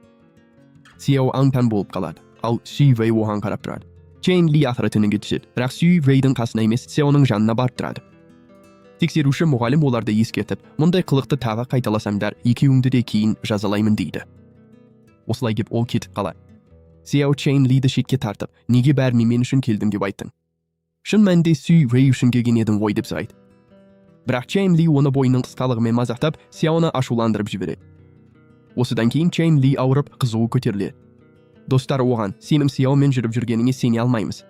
Сяо аң-таң болып қалады, ал Сүй Вэй оған қарап тұрады. Чен Ли ақыры төменге түседі, бірақ Сүй Вэйдің қасына емес, Сяоның жанына барып тұрады. Тексеруші мұғалім оларды ескертіп, «Мұндай қылықты тағы қайталасаңдар, екеуіңді де кейін жазалаймын», – дейді. Осылай деп ол кетіп қалады. Сяо Чейн Лиді шетке тартып, «Неге бәріне мен үшін келдің деп айттың? Шын мәнінде Сүй Вэй үшін келген едің ғой?» – деп сұрайды. Бірақ Чейн Ли оны бойының қысқалығымен мазақтап, Сяоны ашуландырып жібереді. Осыдан кейін Чейн Ли ауырып, қызуы көтеріледі. Достары оған: «Сенің Сяомен жүріп жүргеніңе сене алмаймыз.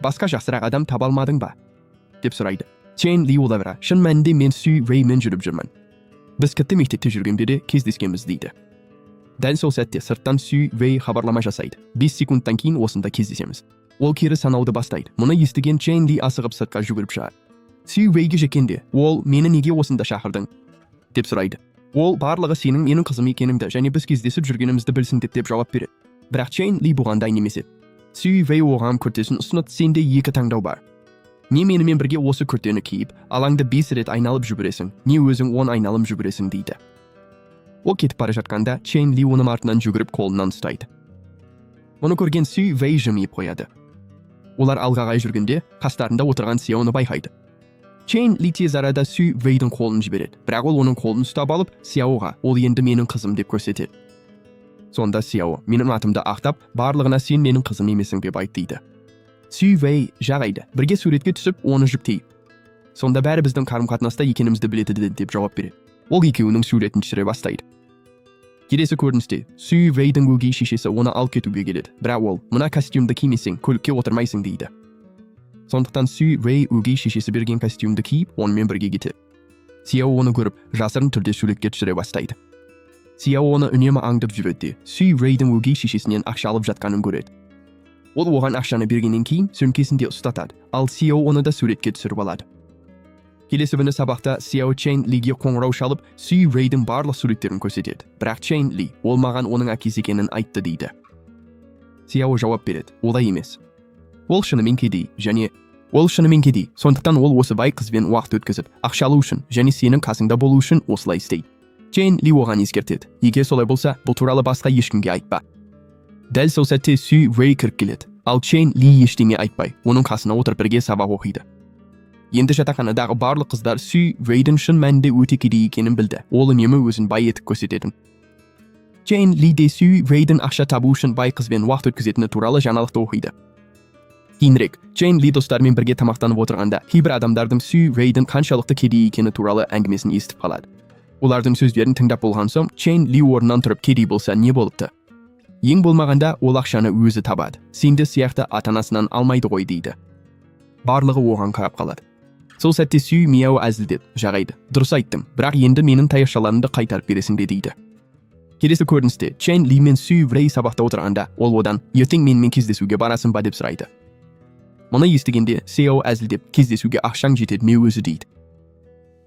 Басқа жақсырақ адам таба алмадың ба?» – деп сұрайды. Чейн Ли оларға: «Шын мәнінде мен Сүй Вэймен жүріп жүрмін. Біз тіпті мектепте жүргенде де кездескенбіз», – дейді. Дәл сол сәтте сырттан Сүй Вэй хабарлама жасайды: «5 секундтан кейін осында кездесеміз». Ол кері санауды бастайды. Мұны естіген Чейн Ли асығып сыртқа жүгіріп шығады. Сүй Вэйге жеткенде, ол: «Мені неге осында шақырдың?» – деп сұрайды. Ол: «Барлығы сенің менің қызым екеніңді және біз кездесіп жүргенімізді білсін деп», – деп жауап береді. Бірақ Чейн Ли бұған дайын емес еді. Сүй Вэй оған күртесін ұсынып: «Сенде екі таңдау бар: не менімен бірге осы күртені киіп, алаңды 5 рет айналып жүгіресің, не өзің 10 айналым жүгіресің», – дейді. Ол кетіп бара жатқанда, Чейн Ли оның артынан жүгіріп, қолынан ұстайды. Мұны көрген Сүй Вэй жымиып қояды. Олар алға қарай жүргенде, қастарында отырған Сяоны байқайды. Чейн Ли тез арада Сүй Вэйдің қолын жібереді, бірақ ол оның қолын ұстап алып, Сяоға: «Ол енді менің қызым», – деп көрсетеді. Сонда Сяо: «Менің атымды ақтап, барлығына сен менің қызым емесің деп айт», – дейді. Сүй Вэй: «Жарайды, бірге суретке түсіп, оны жүктейік. Сонда бәрі біздің қарым қатынаста екенімізді біледі», – деп жауап береді. Ол екеуінің суретін түсіре бастайды. Келесі көріністе Сүй Вэйдің өгей шешесі оны алып кетуге келеді, бірақ ол: «Мына костюмді кимесең, көлікке отырмайсың», – дейді. Сондықтан Сүй Вэй өгей шешесі берген костюмді киіп, онымен бірге кетеді. Сяо оны көріп, жасырын түрде суретке түсіре бастайды. Сяо оны үнемі аңдып жүреді де, Сүй Вэйдің өгей шешесінен ақша алып жатқанын көреді. Ол оған ақшаны бергеннен кейін сөмкесінде ұстатады, ал Сяо оны да суретке түсіріп алады. Келесі күні сабақта Сяо Чейн Лиге қоңырау шалып, Сүй Вэйдің барлық суреттерін көрсетеді. Бірақ Чейн Ли: «Ол маған оның әкесі екенін айтты», – дейді. Сяо жауап береді: «Олай емес. Ол шынымен кедей және ол шынымен кедей. Сондықтан ол осы бай қызбен уақыт өткізіп, ақша алу үшін және сенің қасыңда болу үшін осылай істейді». Чейн Ли оған ескертеді: «Егер солай болса, бұл туралы басқа ешкімге айтпа». Дәл сол сәтте Сүй Вэй кіріп келеді, ал Чейн Ли ештеңе айтпай, оның қасына отырып, бірге сабақ оқиды. Енді жатақханадағы барлық қыздар Сүй Вэйдің шын мәнінде өте кедей екенін білді. Ол үнемі өзін бай етіп көрсететін. Чейн Ли де Сүй Вэйдің ақша табу үшін бай қызбен уақыт өткізетіні туралы жаңалықты оқиды. Кейінірек Чейн Ли достарымен бірге тамақтанып отырғанда, кейбір адамдардың Сүй Вэйдің қаншалықты кедей екені туралы әңгімесін естіп қалады. Олардың сөздерін тыңдап болған соң, Чейн Ли орнынан тұрып: «Кедей болса, не болыпты? Ең болмағанда ол ақшаны өзі табады. Сендер сияқты ата-анасынан алмайды ғой», – дейді. Барлығы оған қарап қалады. Сол сәтте Сүй Мияо әзілдеп: «Жарайды, дұрыс айттым, бірақ енді менің таяқшаларымды қайтарып бересің де», – дейді. Келесі көріністе Чен Ли мен Сүй Вэй сабақта отырғанда, ол одан: «Ертең менімен кездесуге барасың ба?» – деп сұрайды. Мұны естігенде, Сео әзілдеп: «Кездесуге ақшаң жетеді ме өзі?» – дейді.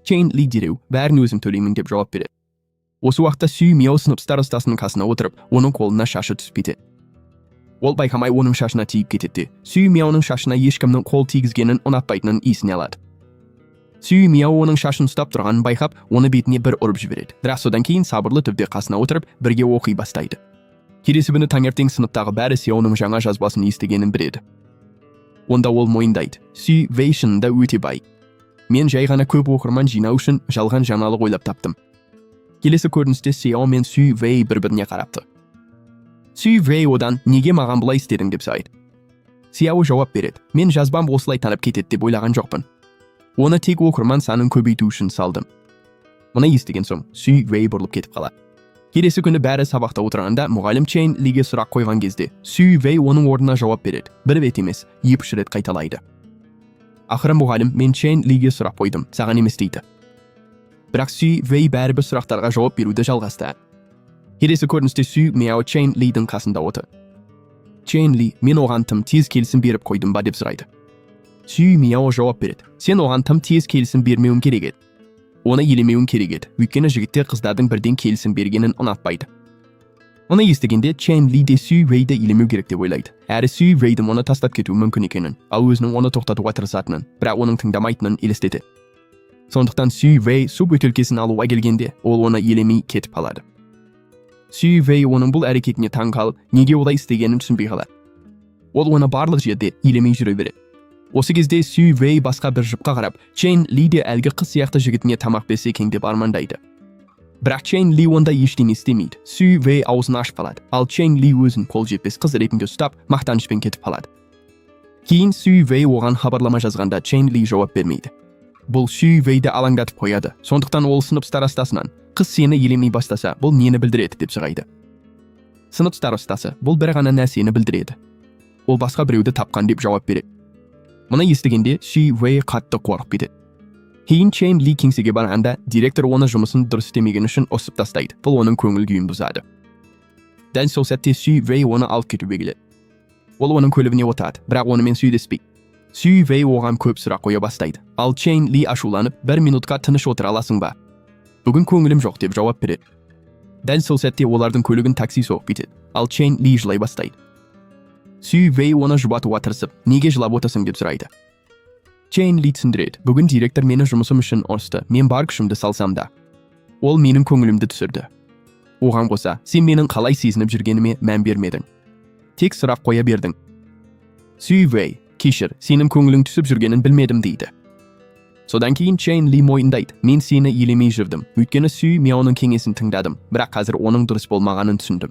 Чейн Ли дереу: «Бәрін өзім төлеймін», – деп жауап береді. Осы уақытта Сүй Мияо сынып старостасының қасына отырып, оның қолына шашы түсіп кетеді. Ол байқамай оның шашына тиіп кетеді де, Сүй Мияоның шашына ешкімнің қол тигізгенін ұнатпайтынын есіне алады. Сүй Мияо оның шашын ұстап тұрғанын байқап, оны бетіне бір ұрып жібереді, бірақ содан кейін сабырлы түрде қасына отырып, бірге оқи бастайды. Келесі күні таңертең сыныптағы бәрі Сяоның жаңа жазбасын естігенін біледі. Онда ол мойындайды: «Сүй Вэй шынында өте бай. Мен жай ғана көп оқырман жинау үшін жалған жаңалық ойлап таптым». Келесі көріністе Сяо мен Сүй Вэй бір біріне қарапты. Сүй Вэй одан: «Неге маған бұлай істедің?» – деп сұрайды. Сяо жауап береді: «Мен жазбам осылай танып кетеді деп ойлаған жоқпын». Оны тек оқырман санын көбейту үшін салдым. Мұны естіген соң, Сүй Вэй бұрылып кетіп қалады. Келесі күні бәрі сабақта отырғанда, мұғалім Чен Лиге сұрақ қойған кезде, Сүй Вэй оның орнына жауап береді. Бір рет емес, 2 рет қайталайды. Ақыры мұғалім: «Мен Чен Лиге сұрақ қойдым, саған емес», – дейді. Бірақ Сүй Вэй бәрібір сұрақтарға жауап беруді жалғастырады. Келесі көріністе Сүй Мяо Чен Лидің қасында отыр. Чен Ли: «Мен оған тым тез келісім беріп қойдым ба?» – деп сұрайды. Сүй Мяо жауап береді: «Сен оған тым тез келісім бермеуің керек еді. Оны елемеуің керек еді, өйткені жігіттер қыздардың бірден келісім бергенін ұнатпайды». Мұны естігенде, Чен Ли де Сүй Вэйді елемеу керек деп ойлайды. Әрі Сүй Вэйдің оны тастап кетуі мүмкін екенін, ал өзінің оны тоқтатуға тырысатынын, бірақ оның тыңдамайтынын елестетеді. Сондықтан Сүй Вэй су бөтелкесін алуға келгенде, ол оны елемей кетіп қалады. Сүй Вэй оның бұл әрекетіне таң қалып, неге олай істегенін түсінбей қалады. Ол оны барлық жерде елемей жүре береді. Осы кезде Сүй Вэй басқа бір жұпқа қарап, Чен Ли де әлгі қыз сияқты жігітіне тамақ берсе екен деп армандайды. Бірақ Чен Ли онда ештеңе істемейді. Сүй Вэй аузын ашып қалады, ал Чен Ли өзін қол жетпес қыз ретінде ұстап, мақтанышпен кетіп қалады. Кейін Сүй Вэй оған хабарлама жазғанда, Чен Ли жауап бермейді. Бұл Сүй Вэйді алаңдатып қояды. Сондықтан ол сынып старостасынан: «Қыз сені елемей бастаса, бұл нені білдіреді?» – деп сұрайды. Сынып старостасы: «Бұл бір ғана нәрсені білдіреді. Ол басқа біреуді тапқан», – деп жауап береді. Мұны естігенде, Сүй Вэй қатты қорқып кетеді. Кейін Чен Ли кеңсеге барғанда, директор оны жұмысын дұрыс істемегені үшін ұрсып тастайды. Бұл оның көңіл күйін бұзады. Дәл сол сәтте Сүй Вэй оны алып кетуге келеді. Ол оның көлігіне отырады, бірақ онымен сөйлеспейді. Сүй Вэй оған көп сұрақ қоя бастайды. Ал Чен Ли ашуланып: «Бір минутқа тыныш отыра аласың ба? Бүгін көңілім жоқ», – деп жауап береді. Дәл сол сәтте олардың көлігін такси соғып кетеді. Ал Чен Ли жылай бастайды. Сүй Вэй оны жұбатуға тырысып: «Неге жылап отырсың?» – деп сұрайды. Чен Ли түсіндіреді: «Бүгін директор мені жұмысым үшін ұрысты, мен бар күшімді салсам да. Ол менің көңілімді түсірді. Оған қоса, сен менің қалай сезініп жүргеніме мән бермедің. Тек сұрақ қоя бердің». Сүй Вэй: «Кешір, сенің көңілің түсіп жүргенін білмедім», – дейді. Содан кейін Чен Ли мойындайды: «Мен сені елемей жүрдім. Өйткені Сүй Мяоның кеңесін тыңдадым, бірақ қазір оның дұрыс болмағанын түсіндім».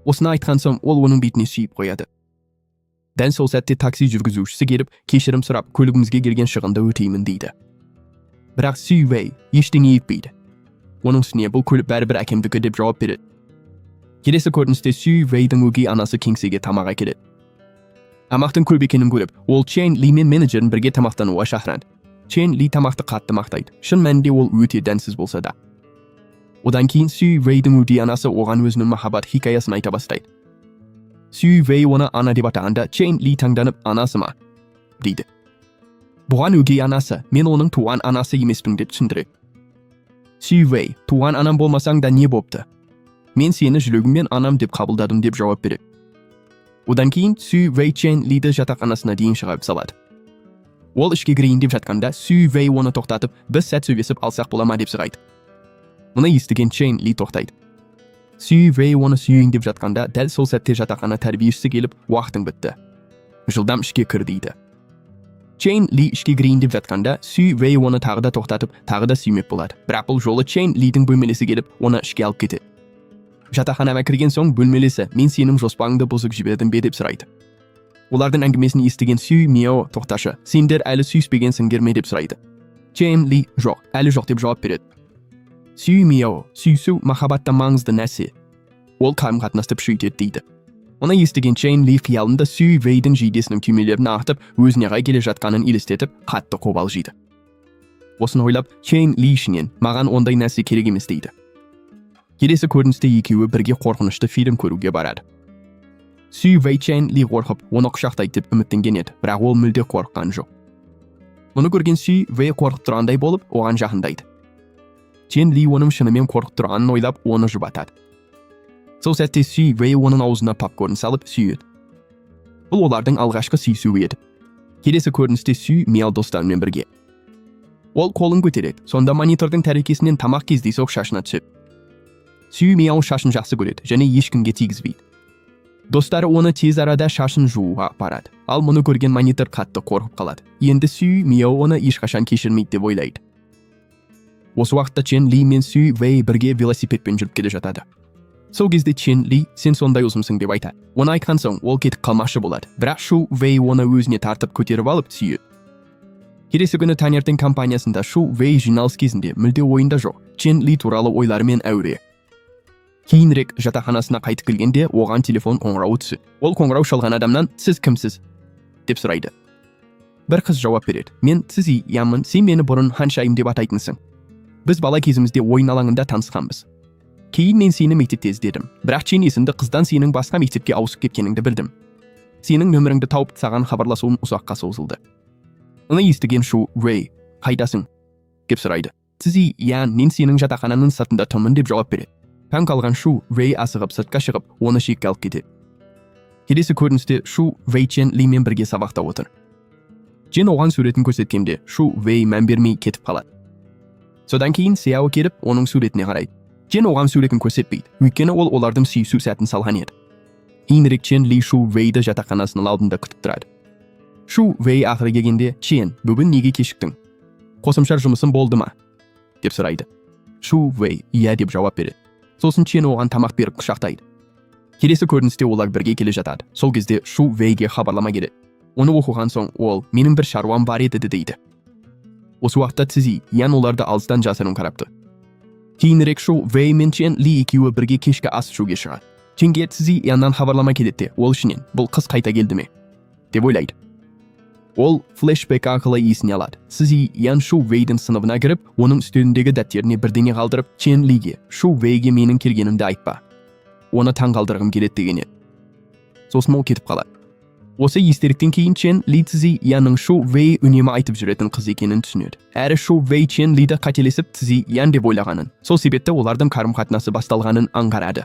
Осыны айтқан соң, ол оның бетіне сүйіп қояды. Дәл сол сәтте такси жүргізушісі келіп, кешірім сұрап, «Көлігімізге келген шығынды өтеймін» дейді. Бірақ Сүй Вэй ештеңе етпейді. Оның үстіне, «Бұл көлік бәрібір әкемдікі» деп жауап береді. Келесі көріністе Сүй Вэйдің өгей анасы кеңсеге тамақ әкеледі. Тамақтың көп екенін көріп, ол Чен Ли мен менеджерін бірге тамақтануға шақырады. Чен Ли тамақты қатты мақтайды. Шын мәнінде ол өте дәмсіз болса да. Одан кейін Сүй Вэйдің өгей анасы оған өзінің махаббат хикаясын айта бастайды. Сүй Вэй оны ана деп атағанда, Чен Ли таңданып: «Анасы ма?» – дейді. Бұған өгей анасы: «Мен оның туған анасы емеспін», – деп түсіндіреді. Сүй Вэй: «Туған анам болмасаң да не бопты? Мен сені жүрегіммен анам деп қабылдадым», – деп жауап береді. Одан кейін Сүй Вэй Чен Лиді жатақханасына дейін шығарып салады. Ол ішке кірейін деп жатқанда, Сүй Вэй оны тоқтатып, «Бір сәт сөйлесіп алсақ бола ма?» деп сұрайды. Мұны естіген Чен Ли тоқтайды. Сүй Вэй оны сүйейін деп жатқанда, дәл сол сәтте жатақхана тәрбиешісі келіп: «Уақытың бітті. Жылдам ішке кір», – дейді. Чен Ли ішке кірейін деп жатқанда, Сүй Вэй оны тағы да тоқтатып, тағы да сүймек болады. Бірақ бұл жолы Чен Лидің бөлмелесі келіп, оны ішке алып кетеді. Жатақханаға кірген соң бөлмелесі: «Мен сенің жоспарыңды бұзып жібердім бе?» – деп сұрайды. Олардың әңгімесін естіген Сүй Мио: «Тоқташы, сендер әлі сүйіспегенсіңдер ме?» – деп сұрайды. Чен Ли: «Жоқ, әлі жоқ», – деп жауап береді. Сүй Мио: «Сүйісу махаббатта маңызды нәрсе. Ол қарым-қатынасты күшейтеді», – дейді. Оны естіген Чен Ли қиялында Сүй Вэйдің жейдесінің түймелерін ағытып, өзіне қарай келе жатқанын елестетіп, қатты қобалжиды. Осыны ойлап, Чен Ли ішінен: «Маған ондай нәрсе керек емес», – дейді. Келесі көріністе екеуі бірге қорқынышты фильм көруге барады. Сүй Вэй Чен Ли қорқып, оны құшақтайды деп үміттенген еді, бірақ ол мүлде қорыққан жоқ. Мұны көрген Сүй Вэй қорқып тұрғандай болып, оған жақындайды. Чен Ли оның шынымен қорқып тұрғанын ойлап, оны жұбатады. Сол сәтте Сүй Вэй оның аузына попкорн салып сүйеді. Бұл олардың алғашқы сүйісуі еді. Келесі көріністе Сүй Мяо достарымен бірге. Ол қолын көтереді. Сонда монитордың тәрелкесінен тамақ кездейсоқ шашына түседі. Сүй Мяо шашын жақсы көреді және ешкімге тигізбейді. Достары оны тез арада шашын жууға апарады. Ал мұны көрген монитор қатты қорқып қалады. Енді Сүй Мяо оны ешқашан кешірмейді деп ойлайды. Осы уақытта Чен Ли мен Сүй Вэй бірге велосипедпен жүріп келе жатады. Сол кезде Чен Ли: «Сен сондай ұзынсың», – деп айтады. Оны айтқан соң, ол кетіп қалмақшы болады. Бірақ Шу Вэй оны өзіне тартып, көтеріп алып сүйеді. Келесі күні таңертең компаниясында Шу Вэй жиналыс кезінде мүлде ойында жоқ, Чен Ли туралы ойларымен әуре. Кейінірек жатақханасына қайтып келгенде, оған телефон қоңырауы түседі. Ол қоңырау шалған адамнан: «Сіз кімсіз?» – деп сұрайды. Бір қыз жауап береді: «Мен Цзи Янмын, сен мені бұрын Ханшайым деп атайтынсың. Біз бала кезімізде ойын алаңында танысқанбыз. Кейін мен сені мектепте іздедім, бірақ Чен есімді қыздан сенің басқа мектепке ауысып кеткеніңді білдім. Сенің нөміріңді тауып, саған хабарласуым ұзаққа созылды». Мұны естіген Шу Вэй: «Қайдасың?» – деп сұрайды. Цзи Ян: «Мен сенің жатақхананың сыртында тұрмын», – деп жауап береді. Таң қалған Шу Вэй асығып сыртқа шығып, оны шетке алып кетеді. Келесі көріністе Шу Вэй Чен Лимен бірге сабақта отыр. Чен оған суретін көрсеткенде, Шу Вэй мән бермей кетіп қалады. Содан кейін Сяо келіп, оның суретіне қарайды. Чен оған суретін көрсетпейді, өйткені ол олардың сүйісу сәтін салған еді. Кейінірек Чен Ли Шу Вэйді жатақханасының алдында күтіп тұрады. Шу Вэй ақыры келгенде, Чен: «Бүгін неге кешіктің? Қосымша жұмысың болды ма?» – деп сұрайды. Шу Вэй «Иә» деп жауап береді. Сосын Чен оған тамақ беріп, құшақтайды. Келесі көріністе олар бірге келе жатады. Сол кезде Шу Вэйге хабарлама келеді. Оны оқыған соң, ол: «Менің бір шаруам бар еді», – дейді. Осы уақытта Цзи Ян оларды алыстан жасырын қарапты. Кейінірек Шу Вэй мен Чен Ли екеуі бірге кешкі ас ішуге шығады. Ченге Цзи Яннан хабарлама келеді де, ол ішінен: «Бұл қыз қайта келді ме?» – деп ойлайды. Ол флешбек арқылы есіне алады: Цзи Ян Шу Вэйдің сыныбына кіріп, оның үстеліндегі дәптеріне бірдеңе қалдырып, Чен Лиге: «Шу Вэйге менің келгенімді айтпа, оны таң қалдырғым келеді», – деген еді. Сосын ол кетіп қалады. Осы естеліктен кейін Чен Ли Цзи Янның Шу Вэй үнемі айтып жүретін қыз екенін түсінеді. Әрі Шу Вэй Чен Лиді қателесіп Цзи Ян деп ойлағанын, сол себепті олардың қарым қатынасы басталғанын аңғарады.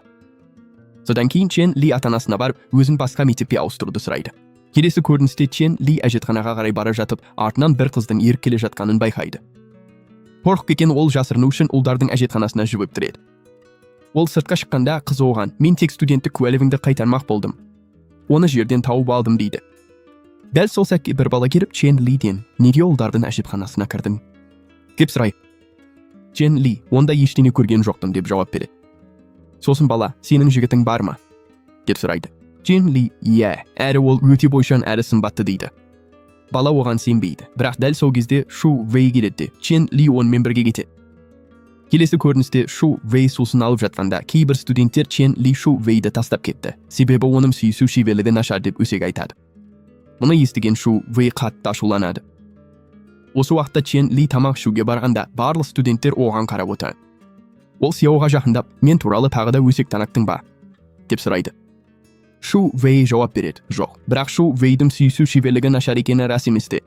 Содан кейін Чен Ли ата анасына барып, өзін басқа мектепке ауыстыруды сұрайды. Келесі көріністе Чен Ли әжетханаға қарай бара жатып, артынан бір қыздың еріп келе жатқанын байқайды. Қорқып кеткен ол жасырыну үшін ұлдардың әжетханасына жүгіріп кіреді. Ол сыртқа шыққанда, қыз оған: «Мен тек студенттік куәлігіңді қайтармақ болдым, оны жерден тауып алдым», – дейді. Дәл сол сәтте бір бала келіп, Чен Лиден: «Неге ұлдардың әжетханасына кірдің?» – деп сұрайды. Чен Ли: «Онда ештеңе көрген жоқпын», – деп жауап береді. Сосын бала: «Сенің жігітің бар ма?» – деп сұрайды. Чен Ли: «Иә, әрі ол өте бойшаң әрі сымбатты», – дейді. Бала оған сенбейді, бірақ дәл сол кезде Шу Вэй келеді де, Чен Ли онымен бірге кетеді. Келесі көріністе Шу Вэй сусын алып жатқанда, кейбір студенттер Чен Ли Шу Вэйді тастап кетті, себебі оның сүйісу шеберлігі нашар деп өсек айтады. Мұны естіген Шу Вэй қатты ашуланады. Осы уақытта Чен Ли тамақ ішуге барғанда, барлық студенттер оған қарап отырады. Ол Сяоға жақындап: «Мен туралы тағы да өсек тараттың ба?» – деп сұрайды. Шу Вэй жауап береді: «Жоқ, бірақ Шу Вэйдің сүйісу шеберлігі нашар екені рас емес те».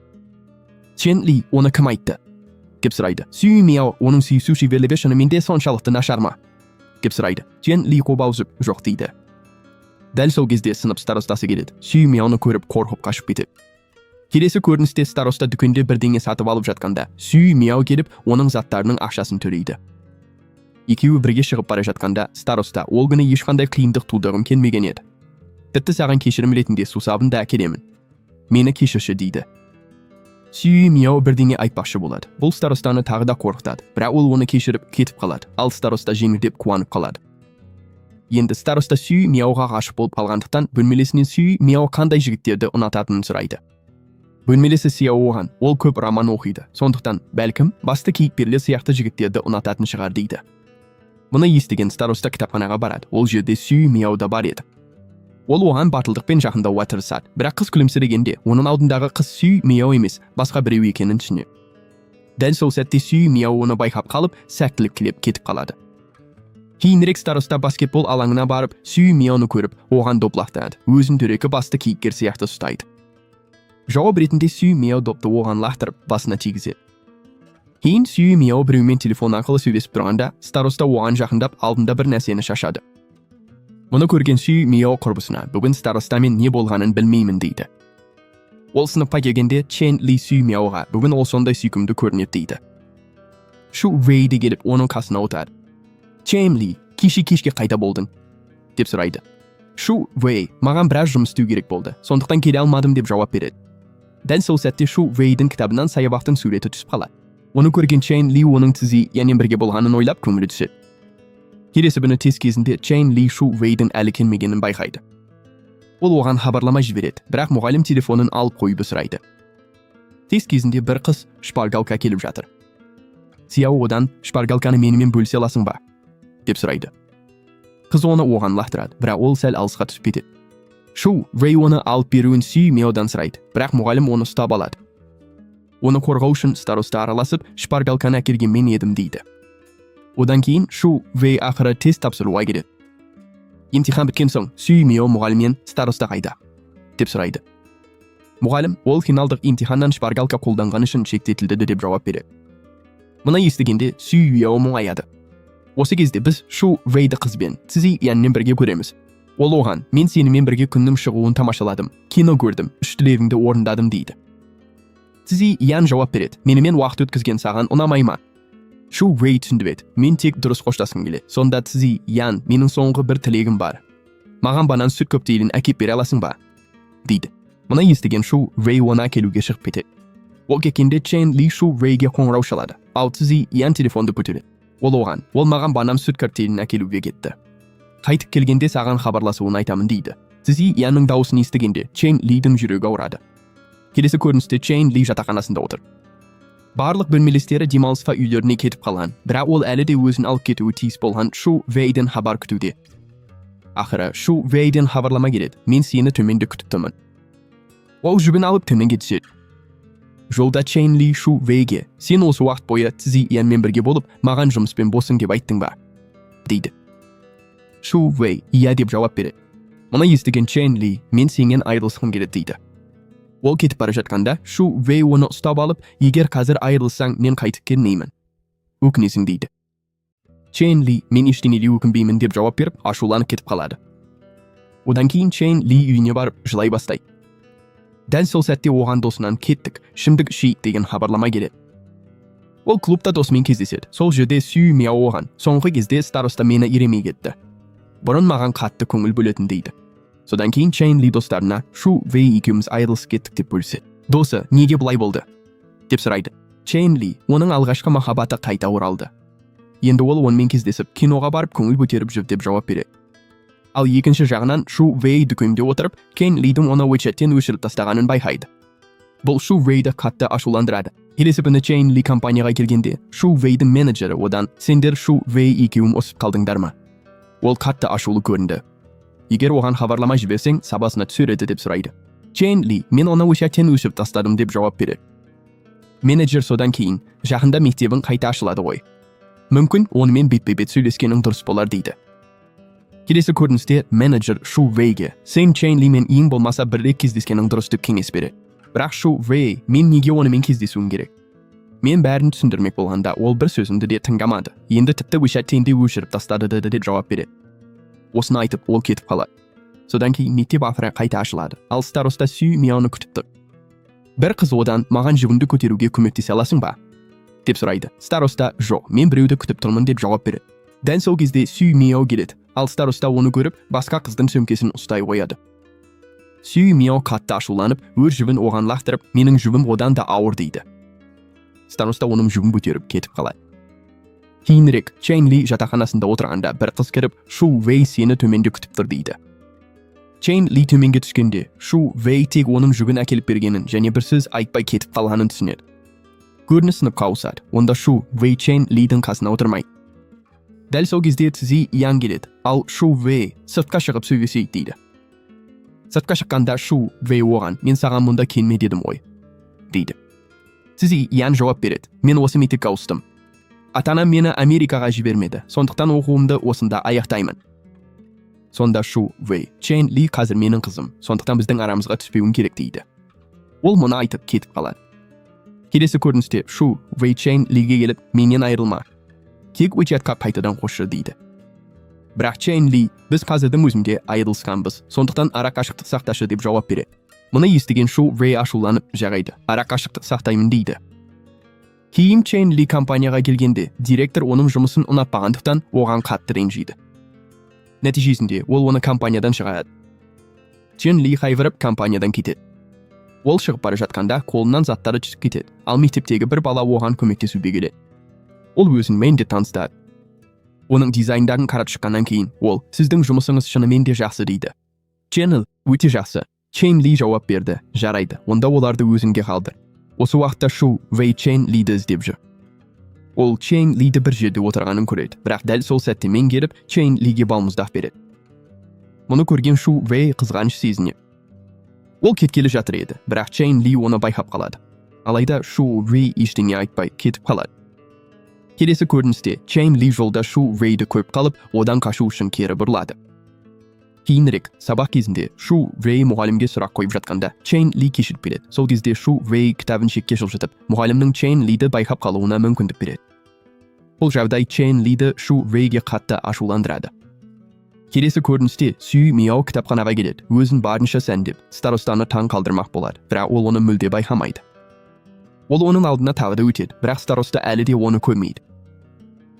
Чен Ли: «Оны кім айтты?» – деп сұрайды. Сүй Мяо: «Оның сүйісу шеберлігі шынымен де соншалықты нашар ма?» – деп сұрайды. Чен Ли қобалжып «Жоқ» дейді. Дәл сол кезде сынып старостасы келеді. Сүй Мяоны көріп, қорқып қашып кетеді. Келесі көріністе староста дүкенде бірдеңе сатып алып жатқанда, Сүй Мяо келіп, оның заттарының ақшасын төлейді. Екеуі бірге шығып бара жатқанда, староста: «Ол күні ешқандай қиындық тудырғым келмеген еді. Тіпті саған кешірім ретінде сусабын да әкелемін. Мені кешірші», – дейді. Сүй Мяо бірдеңе айтпақшы болады. Бұл старостаны тағы да қорқытады, бірақ ол оны кешіріп, кетіп қалады. Ал староста жеңілдеп, қуанып қалады. Енді староста Сүй Мяоға ғашық болып қалғандықтан, бөлмелесінен Сүй Мяо қандай жігіттерді ұнататынын сұрайды. Бөлмелесі Сяо оған: «Ол көп роман оқиды, сондықтан бәлкім, басты кейіпкерлер сияқты жігіттерді ұнататын шығар», – дейді. Мұны естіген староста кітапханаға барады. Ол жерде Сүй Мяо да бар еді. Ол оған батылдықпен жақындауға тырысады, бірақ қыз күлімсірегенде, оның алдындағы қыз Сүй Мяо емес, басқа біреу екенін түсінеді. Дәл сол сәтте Сүй Мяо оны байқап қалып, сәттілік тілеп кетіп қалады. Кейінірек староста баскетбол алаңына барып, Сүй Мяоны көріп, оған доп лақтырады. Өзін дөрекі басты кейіпкер сияқты ұстайды. Жауап ретінде Сүй Мяо допты оған лақтырып, басына тигізеді. Кейін Сүй Мяо біреумен телефон арқылы сөйлесіп тұрғанда, староста оған жақындап, алдында бір нәрсені шашады. Мұны көрген Сүй Мяо құрбысына: «Бүгін старостамен не болғанын білмеймін», – дейді. Ол сыныпқа келгенде, Чен Ли Сүй Мяоға: «Бүгін ол сондай сүйкімді көрінеді», – дейді. Шу Вэй де келіп, оның қасына отырады. Чен Ли: «Кеше кешке қайда болдың?» – деп сұрайды. Шу Вэй: «Маған біраз жұмыс істеу керек болды, сондықтан келе алмадым», – деп жауап береді. Дәл сол сәтте Шу Вэйдің кітабынан саябақтың суреті түсіп қалады. Оны көрген Чен Ли оның Цзи Янмен бірге болғанын ойлап, көңілі түседі. Келесі күні тест кезінде Чен Ли Шу Вэйдің әлі келмегенін байқайды. Ол оған хабарлама жібереді, бірақ мұғалім телефонын алып қоюды сұрайды. Тест кезінде бір қыз шпаргалка әкеліп жатыр. Сияо одан: «Шпаргалканы менімен бөлісе аласың ба?» – деп сұрайды. Қыз оны оған лақтырады, бірақ ол сәл алысқа түсіп кетеді. Шу Вэй оны алып беруін Сүй Меодан сұрайды, бірақ мұғалім оны ұстап алады. Оны қорғау үшін староста араласып, «Шпаргалканы әкелген мен едім» дейді. Одан кейін Шу Вэй ақыры тест тапсыруға келеді. Емтихан біткен соң Сүй Мео мұғалімнен: «Староста қайда?» – деп сұрайды. Мұғалім «Ол финалдық емтиханнан шпаргалка қолданғаны үшін шеттетілді» деп жауап береді. Мұны естігенде Сүй Мео мұңаяды. Осы кезде біз Шу Вэйді қызбен, Цзи Янмен бірге көреміз. Ол оған: «Мен сенімен бірге күннің шығуын тамашаладым, кино көрдім, үш тілегіңді орындадым», – дейді. Цзи Ян жауап береді: «Менімен уақыт өткізген саған ұнамай ма?» Шу Вэй түсіндіреді: «Мен тек дұрыс қоштасқым келеді». Сонда Цзи Ян: «Менің соңғы бір тілегім бар, маған банан сүт коктейлін әкеп бере аласың ба?» – дейді. Мұны естіген Шу Вэй оны әкелуге шығып кетеді. Ол кеткенде Чен Ли Шу Вэйге қоңырау шалады, ал Цзи Ян телефонды көтереді. Ол оған: «Ол маған банан сүт коктейлін әкелуге кетті, қайтып келгенде саған хабарласуын айтамын», – дейді. Цзи Янның дауысын естігенде Чен Лидің жүрегі ауырады. Келесі көріністе Чен Ли жатақханасында отыр. Барлық бөлмелестері демалысқа үйлеріне кетіп қалған, бірақ ол әлі де өзін алып кетуі тиіс болған Шу Вэйден хабар күтуде. Ақыры Шу Вэйден хабарлама келеді: «Мен сені төменде күтіп тұрмын». Ол жүгін алып, төменге түседі. Жолда Чен Ли Шу Вэйге: «Сен осы уақыт бойы Цзи Янмен бірге болып, маған жұмыспен боссың деп айттың ба?» – дейді. Шу Вэй «Иә» деп жауап береді. Мұны естіген Чен Ли: «Мен сенен айырылысқым келеді», – дейді. Ол кетіп бара жатқанда Шу Вэй оны ұстап алып: «Егер қазір айырылсаң, мен қайтып келмеймін, өкінесің», – дейді. Чен Ли: «Мен ештеңеге өкінбеймін», – деп жауап беріп, ашуланып кетіп қалады. Одан кейін Чен Ли үйіне барып, жылай бастайды. Дәл сол сәтте оған досынан «Кеттік, ішімдік ішейік» деген хабарлама келеді. Ол клубта досымен кездеседі. Сол жерде Сүй Мяо оған: «Соңғы кезде староста мені елемей кетті, бұрын маған қатты көңіл бөлетін», – дейді. Содан кейін Чен Ли достарына «Шу Вэй екеуміз айырылысып кеттік» деп бөліседі. Досы: «Неге бұлай болды?» – деп сұрайды. Чен Ли: «Оның алғашқы махаббаты қайта оралды, енді ол онымен кездесіп, киноға барып, көңіл көтеріп жүр», – деп жауап береді. Ал екінші жағынан Шу Вэй дүкенде отырып, Кен Лидің оны WeChat-тен өшіріп тастағанын байқайды. Бұл Шу Вэйді қатты ашуландырады. Келесі күні Чен Ли компанияға келгенде, Шу Вэйдің менеджері одан: «Сендер Шу Вэй екеуің ұрысып қалдыңдар ма? Ол қатты ашулы көрінді. Егер оған хабарлама жіберсең, сабасына түсер еді», – деп сұрайды. Чен Ли: «Мен оны WeChat-тен өшіріп тастадым», – деп жауап береді. Менеджер содан кейін: «Жақында мектебің қайта ашылады ғой, мүмкін, онымен бетпе бет сөйлескенің дұрыс болар», – дейді. Келесі көріністе менеджер Шу Вэйге «Сен Чен Лимен ең болмаса бір рет кездескенің дұрыс» деп кеңес береді. Бірақ Шу Вэй: «Мен неге онымен кездесуім керек? Мен бәрін түсіндірмек болғанда, ол бір сөзімді де тыңдамады. Енді тіпті WeChat-тен де өшіріп тастады», – деп жауап береді. Осыны айтып, ол кетіп қалады. Содан кейін мектеп ақыры қайта ашылады, ал староста Сүй Мяоны күтіп тұр. Бір қыз одан: «Маған жүгімді көтеруге көмектесе аласың ба?» – деп сұрайды. Староста: «Жоқ, мен біреуді күтіп тұрмын», – деп жауап береді. Дәл сол кезде Сүй Мяо келеді, ал староста оны көріп, басқа қыздың сөмкесін ұстай қояды. Сүй Мяо қатты ашуланып, өз жүгін оған лақтырып: «Менің жүгім одан да ауыр», – дейді. Староста оның жүгін көтеріп, кетіп қалады. Кейінірек Чен Ли жатақханасында отырғанда, бір қыз кіріп, «Шу Вэй сені төменде күтіп тұр» дейді. Чен Ли төменге түскенде, Шу Вэй тек оның жүгін әкеліп бергенін және бір сөз айтпай кетіп қалғанын түсінеді. Көрініс сыныпқа ауысады. Онда Шу Вэй Чен Лидің қасына отырмайды. Дәл сол кезде Цзи Ян келеді, ал Шу Вэй: «Сыртқа шығып сөйлесейік», – дейді. Сыртқа шыққанда Шу Вэй оған: «Мен саған мұнда келме дедім ғой», – дейді. Цзи Ян жауап береді: «Мен осы мектепке ауыстым. ата анам мені Америкаға жібермеді, сондықтан оқуымды осында аяқтаймын». Сонда Шу Вэй: «Чен Ли қазір менің қызым, сондықтан біздің арамызға түспеуің керек», – дейді. Ол мұны айтып, кетіп қалады. Келесі көріністе Шу Вэй Чен Лиге келіп: «Менен айырылма, тек WeChat-қа қайтадан қосшы», – дейді. Бірақ Чен Ли: «Біз қазірдің өзінде айырылысқанбыз, сондықтан ара қашықтық сақташы», – деп жауап береді. Мұны естіген Шу Вэй ашуланып: «Жарайды, ара қашықтық сақтаймын», – дейді. Кейін Чен Ли компанияға келгенде, директор оның жұмысын ұнатпағандықтан, оған қатты ренжиді. Нәтижесінде ол оны компаниядан шығарады. Чен Ли қайғырып, компаниядан кетеді. Ол шығып бара жатқанда, қолынан заттары түсіп кетеді, ал мектептегі бір бала оған көмектесуге келеді. Ол өзін де таныстырады. Оның дизайндарын қарап шыққаннан кейін ол: «Сіздің жұмысыңыз шынымен де жақсы», – дейді. Чен: «Өте жақсы». Чен Ли жауап берді: «Жарайды, онда оларды өзіңде қалдыр». Осы уақытта Шу Вэй Чен Лиді іздеп жүр. Ол Чен Лиді бір жерде отырғанын көреді, бірақ дәл сол сәтте Мен келіп, Чен Лиге балмұздақ береді. Мұны көрген Шу Вэй қызғаныш сезінеді. Ол кеткелі жатыр еді, бірақ Чен Ли оны байқап қалады. Алайда Шу Вэй ештеңе айтпай кетіп қалады. Келесі көріністе Чен Ли жолда Шу Вэйді көріп қалып, одан қашу үшін кері бұрылады. Кейінірек сабақ кезінде Шу Вэй мұғалімге сұрақ қойып жатқанда, Чен Ли кешігіп келеді. Сол кезде Шу Вэй кітабын шетке жылжытып, мұғалімнің Чен Лиді байқап қалуына мүмкіндік береді. Бұл жағдай Чен Лиді Шу Вэйге қатты ашуландырады. Келесі көріністе Сүй Мияо кітапханаға келеді. Өзін барынша сәндеп, старостаны таң қалдырмақ болады, бірақ ол оны мүлде байқамайды. Ол оның алдына тағы да өтеді, бірақ староста әлі де оны көрмейді.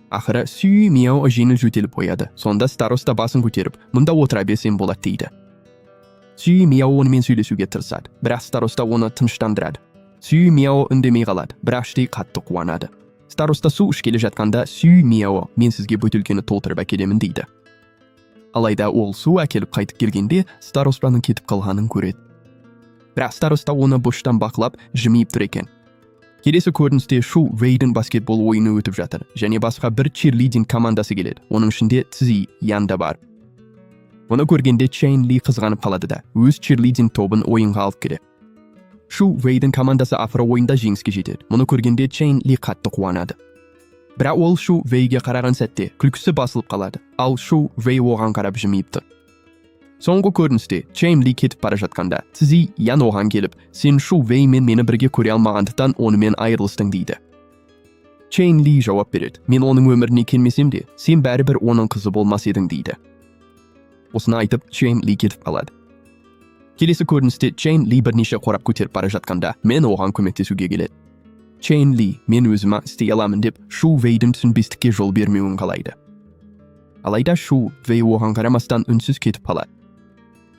Ақыры Сүй Мияо жеңіл жөтеліп қояды. Сонда староста басын көтеріп, «Мұнда отыра берсем болады», – дейді. Сүй Мияо онымен сөйлесуге тырысады, бірақ староста оны тыныштандырады. Сүй Мияо үндемей қалады, бірақ іштей қатты қуанады. Староста су ішкелі жатқанда, Сүй Мияо «Мен сізге бөтелкені толтырып әкелемін», – дейді. Алайда ол су әкеліп қайтып келгенде, старостаның кетіп қалғанын көреді. Бірақ староста оны бұрыштан бақылап, жымиып тұр екен. Келесі көріністе Шу Вэйдің баскетбол ойыны өтіп жатыр және басқа бір черлидинг командасы келеді. Оның ішінде Цзи Ян да бар. Мұны көргенде Чен Ли қызғанып қалады да, өз черлидинг тобын ойынға алып келеді. Шу Вэйдің командасы ақыры ойында жеңіске жетеді. Мұны көргенде Чен Ли қатты қуанады. Бірақ ол Шу Вэйге қараған сәтте күлкісі басылып қалады, ал Шу Вэй оған қарап жымиып тұр. Соңғы көріністе Чен Ли кетіп бара жатқанда, Цзи Ян оған келіп, «Сен Шу Вэй мен мені бірге көре алмағандықтан, онымен айырылыстың», – дейді. Чен Ли жауап береді, «Мен оның өміріне келмесем де, сен бәрібір оның қызы болмас едің», – дейді. Осыны айтып, Чен Ли кетіп қалады. Келесі көріністе Чен Ли бірнеше қорап көтеріп бара жатқанда, Мен оған көмектесуге келеді. Чен Ли «Мен өзім істей аламын» деп, Шу Вэйдің түсінбестікке жол бермеуін қалайды. Алайда Шу Вэй оған қарамастан үнсіз кетіп қалады.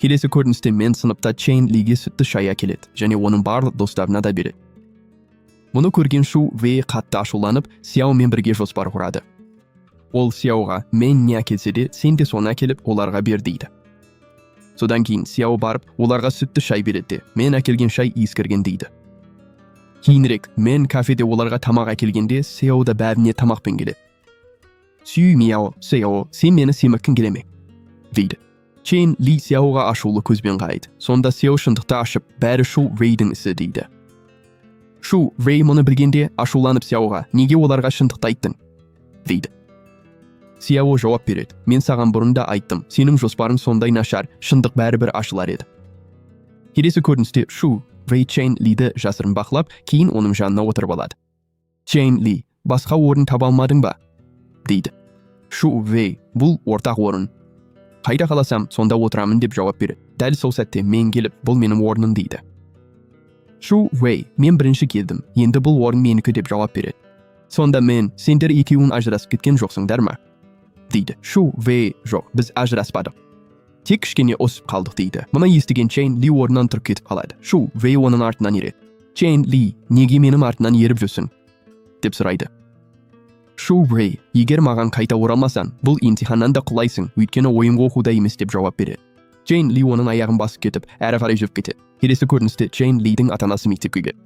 Келесі көріністе Мен сыныпта Чен Лиге сүтті шай әкеледі және оның барлық достарына да береді. Мұны көрген Шу Вэй қатты ашуланып, Сяомен бірге жоспар құрады. Ол Сяоға «Мен не әкелсе де, сен де соны әкеліп, оларға бер» дейді. Содан кейін Сяо барып, оларға сүтті шай береді де, «Мен әкелген шай ескірген» дейді. Кейінірек Мен кафеде оларға тамақ әкелгенде, Сяо да бәріне тамақпен келеді. Сүй Мияо «Сяо, сен мені семірткің келе ме?» дейді. Чен Ли Сяоға ашулы көзбен қарайды. Сонда Сяо шындықты ашып, «Бәрі Шу Вэйдің ісі» дейді. Шу Вэй мұны білгенде ашуланып, Сяоға «Неге оларға шындықты айттың?» дейді. Сяо жауап береді, «Мен саған бұрын да айттым, сенің жоспарың сондай нашар, шындық бәрібір ашылар еді». Келесі көріністе Шу Вэй Чен Лиді жасырын бақылап, кейін оның жанына отырып алады. Чен Ли «Басқа орын таба алмадың ба?» дейді. Шу Вэй «Бұл ортақ орын, қайда қаласам, сонда отырамын» деп жауап береді. Дәл сол сәтте Мен келіп, «Бұл менің орным» дейді. Шу Вэй «Мен бірінші келдім, енді бұл орын менікі» деп жауап береді. Сонда Мен «Сендер екеуің ажырасып кеткен жоқсыңдар ма?» дейді. Шу Вэй «Жоқ, біз ажыраспадық, тек кішкене ұрысып қалдық» дейді. Мұны естіген Чен Ли орнынан тұрып кетіп қалады. Шу Вэй оның артынан ереді. Чен Ли «Неге менің артынан еріп жүрсің?» деп сұрайды. Шу Вэй «Егер маған қайта оралмасаң, бұл емтиханнан да құлайсың, өйткені ойың оқуда емес» деп жауап береді. Чен Ли оның аяғын басып кетіп, әрі қарай жүріп кетеді. Келесі көріністе Чен Лидің ата анасы мектепке келеді.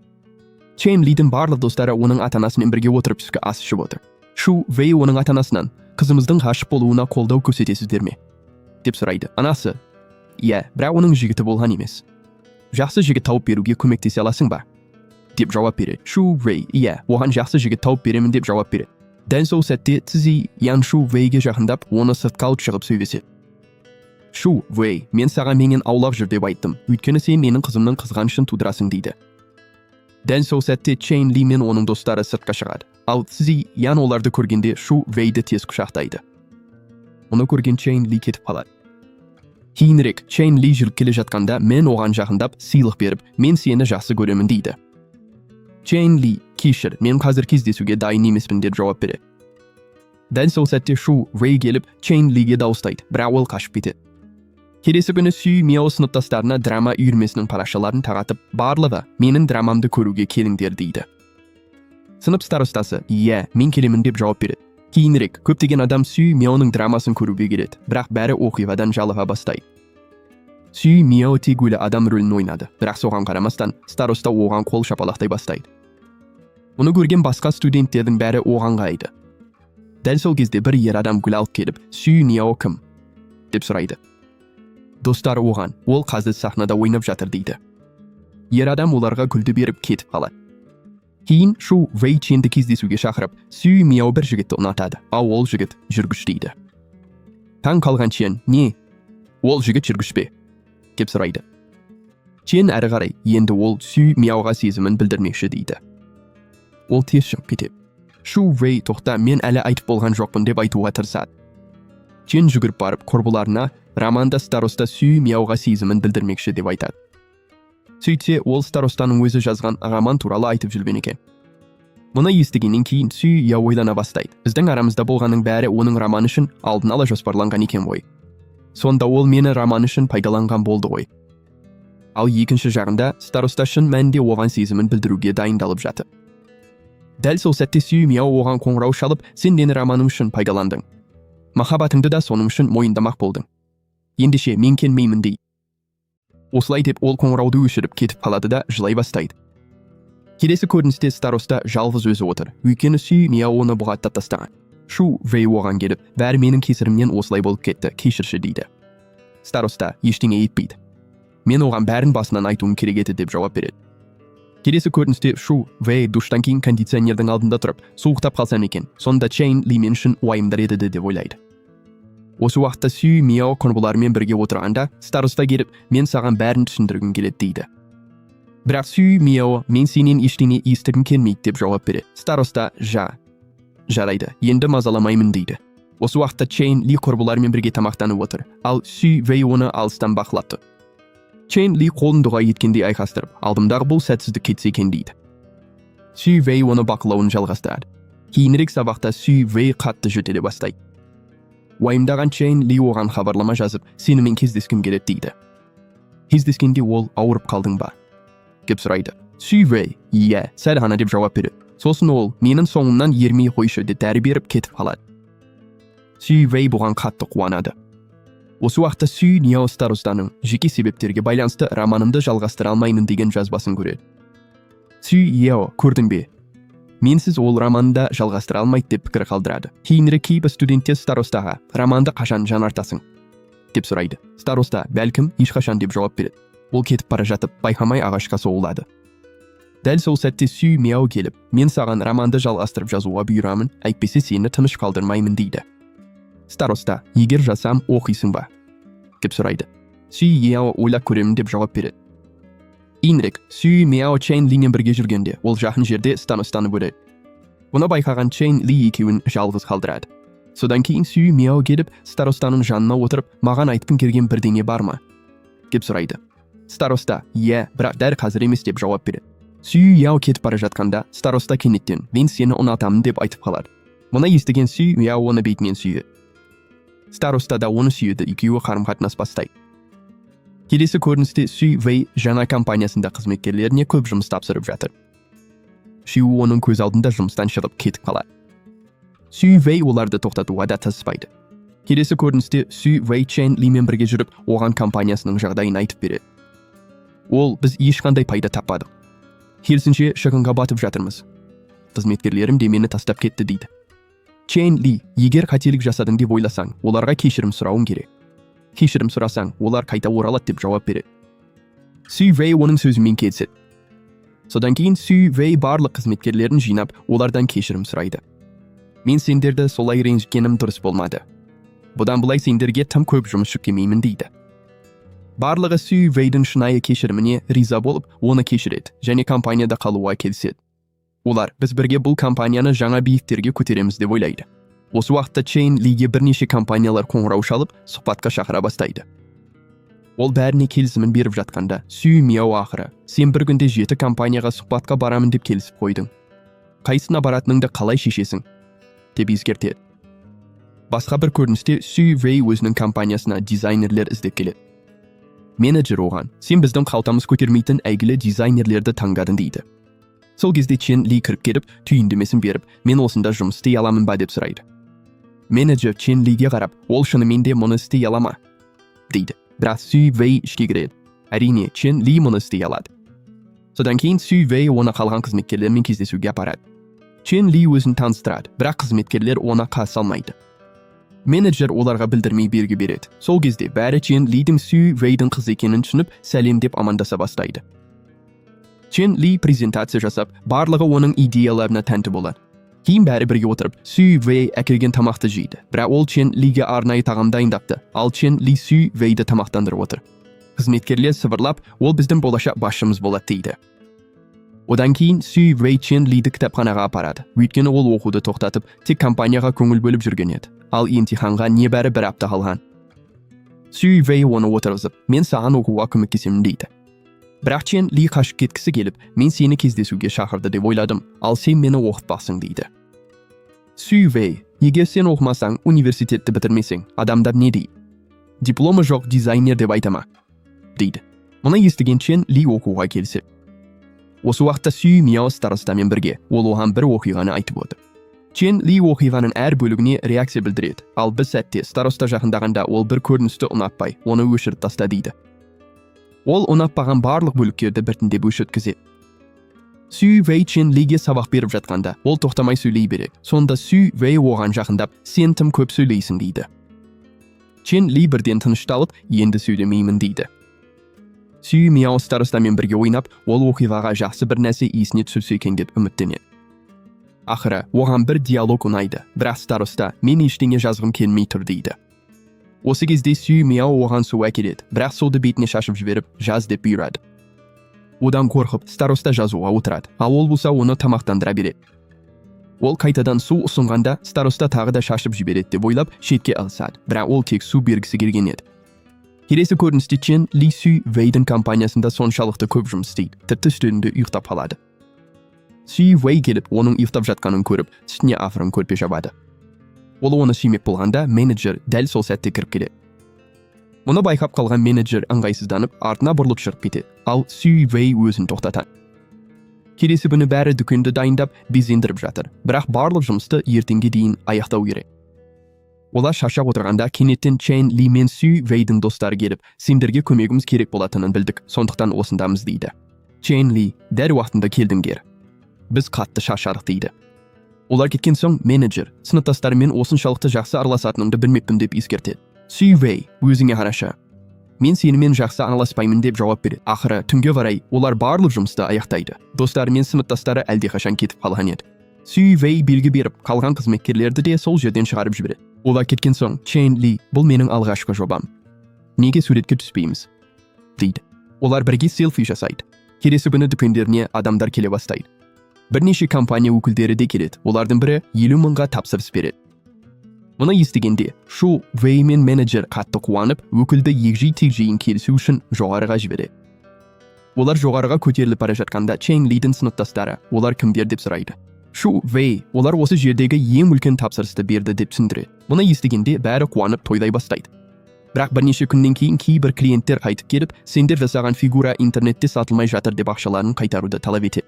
Чен Лидің барлық достары оның ата анасымен бірге отырып, түскі ас ішіп отыр. Шу Вэй оның ата анасынан «Қызымыздың ғашық болуына қолдау көрсетесіздер ме?» деп сұрайды. Анасы «Иә, бірақ оның жігіті болған емес. Жақсы жігіт тауып беруге көмектесе аласың ба?» деп жауап береді. Шу Вэй «Иә, оған жақсы жігіт тауып беремін» деп жауап береді. Дәл сол сәтте Цзи Ян Шу Вэйге жақындап, оны сыртқа алып шығып сөйлеседі. Шу Вэй «Мен саған менен аулақ жүр деп айттым, өйткені сен менің қызымның қызғанышын тудырасың» дейді. Дәл сол сәтте Чен Ли мен оның достары сыртқа шығады, ал Цзи Ян оларды көргенде Шу Вэйді тез құшақтайды. Мұны көрген Чен Ли кетіп қалады. Кейінірек Чен Ли жүріп келе жатқанда, Мен оған жақындап, сыйлық беріп, «Мен сені жақсы көремін» дейді. Чен Ли «Кешір, мен қазір кездесуге дайын емеспін» деп жауап береді. Дәл сол сәтте Шу Вэй келіп, Чен Лиге дауыстайды, бірақ ол қашып кетеді. Келесі күні Сүй Мио сыныптастарына драма үйірмесінің парақшаларын таратып, «Барлығы менің драмамды көруге келіңдер» дейді. Сынып старостасы «Иә, мен келемін» деп жауап береді. Кейінірек көптеген адам Сүй Мионың драмасын көруге келеді, бірақ бәрі оқиғадан жалыға бастайды. Сүй Мияо тек өлі адам рөлін ойнады, бірақ соған қарамастан староста оған қол шапалақтай бастайды. Мұны көрген басқа студенттердің бәрі оған қарайды. Дәл сол кезде бір ер адам гүл алып келіп, «Сүй Мияо кім?» деп сұрайды. Достары оған, «Ол қазір сахнада ойнап жатыр», дейді. Ер адам оларға гүлді беріп кетіп қалады. Кейін Шу Вэй Ченді кездесуге шақырып, Сүй Мияо бір жігітті ұнатады, ал ол жігіт жүргіш дейді. Таң қалған Чен, «Не? Ол жігіт жүргіш пе?» деп сұрайды. Чен әрі қарай, енді ол Сүй Мияоға сезімін білдірмекші дейді. Ол тез шығып кетеді. Шу Вэй «Тоқта, мен әлі айтып болған жоқпын» деп айтуға тырысады. Чен жүгіріп барып, құрбыларына романда староста Сүй Мияоға сезімін білдірмекші деп айтады. Сөйтсе, ол старостаның өзі жазған роман туралы айтып жүрген екен. Мұны естігеннен кейін Сүй Яо ойлана бастайды. Біздің арамызда болғанның бәрі оның романы үшін алдын ала жоспарланған екен ғой. Сонда ол мені роман үшін пайдаланған болды ғой. Ал екінші жағында староста шын мәнінде оған сезімін білдіруге дайындалып жатыр. Дәл сол сәтте Сүй Мияо оған қоңырау шалып, «Сен мені романым үшін пайдаландың. Махаббатыңды да соның үшін мойындамақ болдың. Ендеше мен келмеймін», дейді. Осылай деп ол қоңырауды өшіріп кетіп қалады да жылай бастайды. Келесі көріністе староста жалғыз өзі отыр. Өйткені Сүй Мияо оны бұғаттап тастаған. Шу Вэй оған келіп, «Бәрі менің кесірімнен осылай болып кетті, кешірші», дейді. Староста ештеңе етпейді. «Мен оған бәрін басынан айтуым керек еді», деп жауап береді. Келесі көріністе Шу Вэй душтан кейін кондиционердің алдында тұрып, суықтап қалсам екен, сонда Чейн Ли мен үшін уайымдар еді деп ойлайды. Осы уақытта Сүй Мияо құрбыларымен бірге отырғанда, староста келіп, «Мен саған бәрін түсіндіргім келеді», дейді. Бірақ Сүй Мияо «Мен сенен ештеңе естігім келмейді» деп жауап береді. Староста «Жарайды, енді мазаламаймын», дейді. Осы уақытта Чейн Ли құрбыларымен бірге тамақтанып отыр, ал Сүй Вэй оны алыстан бақылап тұр. Чейн Ли қолын дұға еткендей айқастырып, «Алдымдағы бұл сәтсіздік кетсе екен» дейді. Сүй Вэй оны бақылауын жалғастырады. Кейінірек сабақта Сүй Вэй қатты жөтеле бастайды. Уайымдаған Чейн Ли оған хабарлама жазып, «Сенімен кездескім келеді» дейді. Кездескенде ол «Ауырып қалдың ба?» деп сұрайды. Сүй Вэй «Иә, сәл ғана» деп жауап береді. Сосын ол «Менің соңымнан ермей қойшы» деп дәрі беріп кетіп қалады. Сүй Вэй бұған қатты қуанады. Осы уақытта Сүй Ниао старостаның «Жеке себептерге байланысты романымды жалғастыра алмаймын» деген жазбасын көреді. Сүй Яо «Көрдің бе? Менсіз ол романды жалғастыра алмайды» деп пікір қалдырады. Кейінірек кейбір студенттер старостаға «Романды қашан жаңартасың?» деп сұрайды. Староста «Бәлкім, ешқашан» деп жауап береді. Ол кетіп бара жатып, байқамай ағашқа соғылады. Дәл сол сәтте Сүй Мяо келіп, «Мен саған романды жалғастырып жазуға бұйырамын, әйтпесе сені тыныш қалдырмаймын» дейді. Староста «Егер жазсам, оқисың ба?» деп сұрайды. Сүй Яо «Ойлап көремін» деп жауап береді. Кейінірек Сүй Мяо Чен Лимен бірге жүргенде, ол жақын жерде старостаны көреді. Бұны байқаған Чен Ли екеуін жалғыз қалдырады. Содан кейін Сүй Мяо келіп, старостаның жанына отырып, «Маған айтқың келген бірдеңе бар ма?» деп сұрайды. Староста «Иә, бірақ дәл қазір емес» деп жауап береді. Сүй Яо кетіп бара жатқанда, староста кенеттен «Мен сені ұнатамын» деп айтып қалады. Мұны естіген Сүй Яо оны бетінен сүйеді. Староста да оны сүйеді, екеуі қарым-қатынас бастайды. Келесі көріністе Сүй Вэй жаңа компаниясында қызметкерлеріне көп жұмыс тапсырып жатыр. Үшеуі оның көз алдында жұмыстан шығып кетіп қалады. Сүй Вэй оларды тоқтатуға да тырыспайды. Келесі көріністе Сүй Вэй Чен Лимен бірге жүріп, оған компаниясының жағдайын айтып береді. Ол «Біз ешқандай пайда таппадық. Керісінше, шығынға батып жатырмыз. Қызметкерлерім де мені тастап кетті» дейді. Чен Ли «Егер қателік жасадың деп ойласаң, оларға кешірім сұрауың керек. Кешірім сұрасаң, олар қайта оралады» деп жауап береді. Сүй Вэй оның сөзімен келіседі. Содан кейін Сүй Вэй барлық қызметкерлерін жинап, олардан кешірім сұрайды. «Мен сендерді солай ренжіткенім дұрыс болмады. Бұдан былай сендерге тым көп жұмыс жүктемеймін» дейді. Барлығы Сүй Вэйдің шынайы кешіріміне риза болып, оны кешіреді және компанияда қалуға келіседі. Олар біз бірге бұл компанияны жаңа биіктерге көтереміз деп ойлайды. Осы уақытта Чейн Лиге бірнеше компаниялар қоңырау шалып, сұхбатқа шақыра бастайды. Ол бәріне келісімін беріп жатқанда, Сүй Мяо ақыры, «Сен бір күнде жеті компанияға сұхбатқа барамын деп келісіп қойдың. Қайсына баратыныңды қалай шешесің?» деп ескертеді. Басқа бір көріністе Сүй Вэй өзінің компаниясына дизайнерлер іздеп келеді. Менеджер оған, «Сен біздің қалтамыз көтермейтін әйгілі дизайнерлерді таңдадың» дейді. Сол кезде Чен Ли кіріп келіп, түйіндемесін беріп, «Мен осында жұмыс істей аламын ба?» деп сұрайды. Менеджер Чен Лиге қарап, «Ол шынымен де мұны істей ала ма?» дейді. Бірақ Сүй Вэй ішке кіреді. Әрине, Чен Ли мұны істей алады. Содан кейін Сүй Вэй оны қалған қызметкерлермен кездесуге апарады. Чен Ли өзін таныстырады, бірақ қызметкерлер оны қарсы алмайды. Менеджер оларға білдірмей белгі береді. Сол кезде бәрі Чен Лидің Сүй Вэйдің қызы екенін түсініп, сәлемдеп, амандаса бастайды. Чен Ли презентация жасап, барлығы оның идеяларына тәнті болады. Кейін бәрі бірге отырып, Сүй Вэй әкелген тамақты жейді. Бірақ ол Чен Лиге арнайы тағам дайындапты, ал Чен Ли Сүй Вэйді тамақтандырып отыр. Қызметкерлер сыбырлап, «Ол біздің болашақ басшымыз болады», – дейді. Одан кейін Сүй Вэй Чен Лиді кітапханаға апарады, өйткені ол оқуды тоқтатып, тек компанияға көңіл бөліп жүрген еді. Ал емтиханға небәрі бір апта қалған. Сүй Вэй оны отырғызып, «Мен саған оқуға көмектесемін», – дейді. Бірақ Чен Ли қашып кеткісі келіп, «Мен сені кездесуге шақырды деп ойладым, ал сен мені оқытпақсың», – дейді. Сүй Вэй: «Егер сен оқымасаң, университетті бітірмесең, адамдар не дейді? Дипломы жоқ дизайнер деп айта ма?» – дейді. Мұны естіген Чен Ли оқуға келіседі. Осы уақытта Сүй Мияо старостамен бірге, ол оған бір оқиғаны айтып отыр. Чен Ли оқиғаның әр бөлігіне реакция білдіреді. Ал бір сәтте староста жақындағанда, ол бір көріністі ұнатпай, «Оны өшіріп таста», – дейді. Ол ұнатпаған барлық бөліктерді біртіндеп өшірткізеді. Сүй Вэй Чен Лиге сабақ беріп жатқанда, ол тоқтамай сөйлей береді. Сонда Сүй Вэй оған жақындап, «Сен тым көп сөйлейсің», – дейді. Чен Ли бірден тынышталып, «Енді сөйлемеймін», – дейді. Сүй Мияо старостамен бірге ойнап, ол оқиғаға жақсы бір нәрсе есіне түсірсе екен деп үміттенеді. Ақыры оған бір диалог ұнайды, бірақ староста «Мен ештеңе жазғым келмей тұр», – дейді. Осы кезде Сүй Мияо оған су әкеледі, бірақ суды бетіне шашып жіберіп, «Жаз» деп бұйырады. Одан қорқып, староста жазуға отырады, ал ол болса оны тамақтандыра береді. Ол қайтадан су ұсынғанда, староста тағы да шашып жібереді деп ойлап, шетке ығысады, бірақ ол тек су бергісі келген еді. Келесі көріністе Чен Ли Сүй Вэйдің компаниясында соншалықты көп жұмыс істейді, тіпті үстелінде ұйықтап қалады. Сүй Вэй келіп, оның ұйықтап жатқанын көріп, үстіне ақырын көрпе жабады. Ол оны сүймек болғанда, менеджер дәл сол сәтте кіріп келеді. Мұны байқап қалған менеджер ыңғайсызданып, артына бұрылып шығып кетеді, ал Сүй Вэй өзін тоқтатады. Келесі күні бәрі дүкенді дайындап, безендіріп жатыр, бірақ барлық жұмысты ертеңге дейін аяқтау керек. Олар шаршап отырғанда, кенеттен Чен Ли мен Сүй Вэйдің достары келіп, «Сендерге көмегіміз керек болатынын білдік, сондықтан осындамыз», – дейді. Чен Ли: «Дәл уақытында келдіңдер, біз қатты шаршадық», – дейді. Олар кеткен соң, менеджер «Сыныптастарыммен осыншалықты жақсы араласатыныңды білмеппін» деп ескертеді. Сүй Вэй: «Өзіңе қарашы, мен сенімен жақсы араласпаймын», – деп жауап береді. Ақыры түнге қарай олар барлық жұмысты аяқтайды. Достары мен сыныптастары әлдеқашан кетіп қалған еді. Сүй Вэй белгі беріп, қалған қызметкерлерді де сол жерден шығарып жібереді. Олар кеткен соң, Чен Ли: «Бұл менің алғашқы жобам, неге суретке түспейміз?» – дейді. Олар бірге селфи жасайды. Келесі күні дүкендеріне адамдар келе бастайды. Бірнеше компания өкілдері де келеді. Олардың бірі 50 мыңға тапсырыс береді. Мұны естігенде, Шу Вэй мен менеджер қатты қуанып, өкілді егжей тегжейін келісу үшін жоғарыға жібереді. Олар жоғарыға көтеріліп бара жатқанда, Чен Лидің сыныптастары «Олар кімдер?» деп сұрайды. Шу Вэй «Олар осы жердегі ең үлкен тапсырысты берді» деп түсіндіреді. Мұны естігенде, бәрі қуанып, тойлай бастайды. Бірақ бірнеше күннен кейін кейбір клиенттер қайтып келіп, «Сендер жасаған фигура интернетте сатылмай жатыр» деп, ақшаларын қайтаруды талап етеді.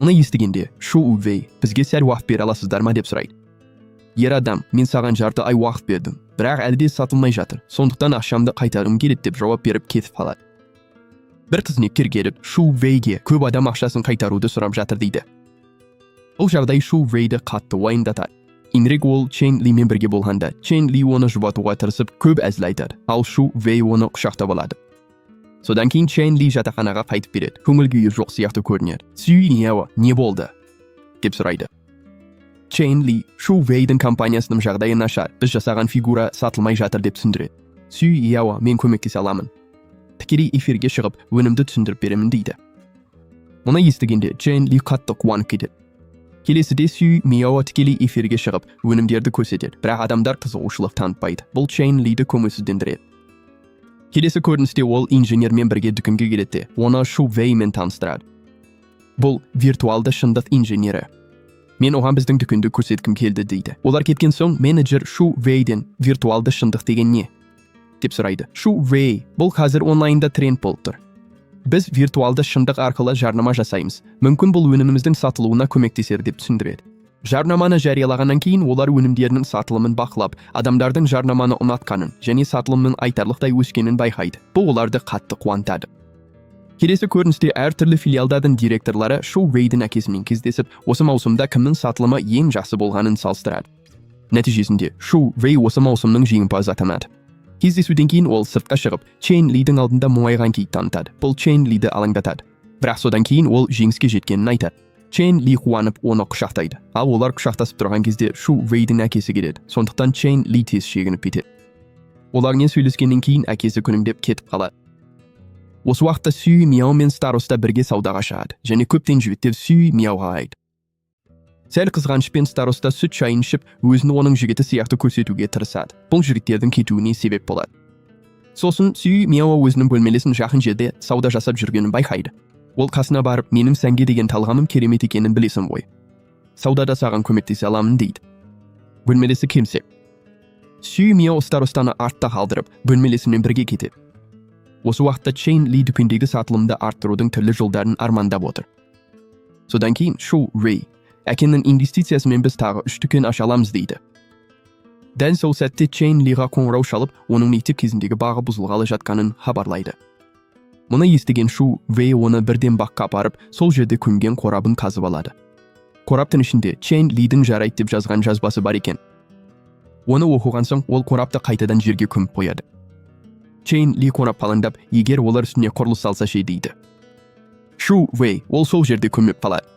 Мұны естігенде, Шу Вэй: «Бізге сәл уақыт бере аласыздар ма?» деп сұрайды. Ер адам: «Мен саған жарты ай уақыт бердім, бірақ әлі де сатылмай жатыр, сондықтан ақшамды қайтарғым келеді», – деп жауап беріп, кетіп қалады. Бір қызметкер келіп, Шу Вэйге «Көп адам ақшасын қайтаруды сұрап жатыр» дейді. Бұл жағдай Шу Вэйді қатты уайымдатады. Кейінірек ол Чен Лимен бірге болғанда, Чен Ли оны жұбатуға тырысып, көп әзіл айтады, ал Шу Вэй оны құшақтап алады. Содан кейін Чен Ли жатақханаға қайтып береді. Көңіл күйі жоқ сияқты көрінеді. Сүй Мияо: «Не болды?» деп сұрайды. Чен Ли Шу Вэйдің компаниясының жағдайы нашар, біз жасаған фигура сатылмай жатыр деп түсіндіреді. Сүй Яо: «Мен көмектесе аламын, тікелей эфирге шығып, өнімді түсіндіріп беремін», – дейді. Мұны естігенде, Чен Ли қатты қуанып кетеді. Келесіде Сүй Мияо тікелей эфирге шығып, өнімдерді көрсетеді, бірақ адамдар қызығушылық танытпайды. Бұл Чен Лиді көңілсіздендіреді. Келесі көріністе ол инженермен бірге дүкенге келеді де, оны Шу Вэймен таныстырады. «Бұл виртуалды шындық инженері, мен оған біздің дүкенді көрсеткім келді», – дейді. Олар кеткен соң, менеджер Шу Вэйден: «Виртуалды шындық деген не?» деп сұрайды. Шу Вэй: «Бұл қазір онлайнда тренд болып тұр. Біз виртуалды шындық арқылы жарнама жасаймыз, мүмкін, бұл өніміміздің сатылуына көмектесер», – деп түсіндіреді. Жарнаманы жариялағаннан кейін олар өнімдерінің сатылымын бақылап, адамдардың жарнаманы ұнатқанын және сатылымның айтарлықтай өскенін байқайды. Бұл оларды қатты қуантады. Келесі көріністе әртүрлі филиалдардың директорлары Шу Вейдің әкесімен кездесіп, осы маусымда кімнің сатылымы ең жақсы болғанын салыстырады. Нәтижесінде Шу Вей осы маусымның жеңімпазы атанады. Кездесуден кейін ол сыртқа шығып, Чен Лидің алдында мұңайған кейіп танытады. Бұл Чен Лиді алаңдатады. Бірақ содан кейін ол жеңіске жеткенін айтады. Чен Ли қуанып, оны құшақтайды. Ал олар құшақтасып тұрған кезде Шу Вейдің әкесі келеді. Сондықтан Чен Ли тез шегініп кетеді. Олармен сөйлескеннен кейін әкесі күлімдеп кетіп қалады. Осы уақытта Сүй Мияо мен староста бірге саудаға шығады және көптен жігіттер Сүй Мияоға қарайды. Сәл қызғанышпен староста сүт шайын ішіп, өзін оның жігіті сияқты көрсетуге тырысады. Бұл жігіттердің кетуіне себеп болады. Сосын Сүй Мияо өзінің бөлмелесін жақын жерде сауда жасап жүргенін байқайды. Ол қасына барып, «Менің сәнге деген талғамым керемет екенін білесің ғой. Саудада саған көмектесе аламын», – дейді. Бөлмелесі келсе. Сүй Мияо старостаны артта қалдырып, бөлмелесімен бірге кетеді. Осы уақытта Чейн Ли дүкендегі сатылымды арттырудың түрлі жолдарын армандап отыр. Содан кейін Шу Рэй: «Әкемнің инвестициясымен біз тағы үш дүкен аша аламыз», – дейді. Дәл сол сәтте Чейн Лиға қоңырау шалып, оның мектеп кезіндегі бағы бұзылғалы жатқанын хабарлайды. Мұны естіген Шу Вэй оны бірден баққа апарып, сол жерде көмген қорабын қазып алады. Қораптың ішінде Чейн Лидің «Жарайды» деп жазған жазбасы бар екен. Оны оқыған соң, ол қорапты қайтадан жерге көміп қояды. Чейн Ли қорапқа алаңдап, егер олар үстіне құрылыс салса ше, дейді. Шу Вэй: «Ол сол жерде көміп қалады.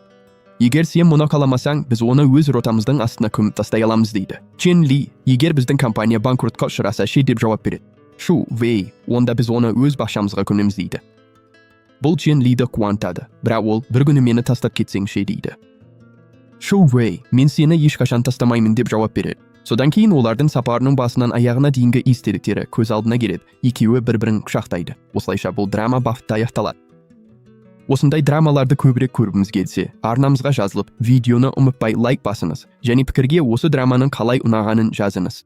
Егер сен мұны қаламасаң, біз оны өз ротамыздың астына көміп тастай аламыз», – дейді. Чен Ли: «Егер біздің компания банкротқа ұшыраса ше?» – деп жауап береді. Шу Вэй: «Онда біз оны өз бақшамызға көмеміз», – дейді. Бұл Чен Лиді қуантады, бірақ ол: «Бір күні мені тастап кетсең ше?» – дейді. Шу Вэй: «Мен сені ешқашан тастамаймын», – деп жауап береді. Содан кейін олардың сапарының басынан аяғына дейінгі естеліктері көз алдына келеді. Екеуі бір бірін құшақтайды. Осылайша бұл драма бақытты аяқталады. Осындай драмаларды көбірек көргіңіз келсе, арнамызға жазылып, видеоны ұмытпай лайк басыңыз және пікірге осы драманың қалай ұнағанын жазыңыз.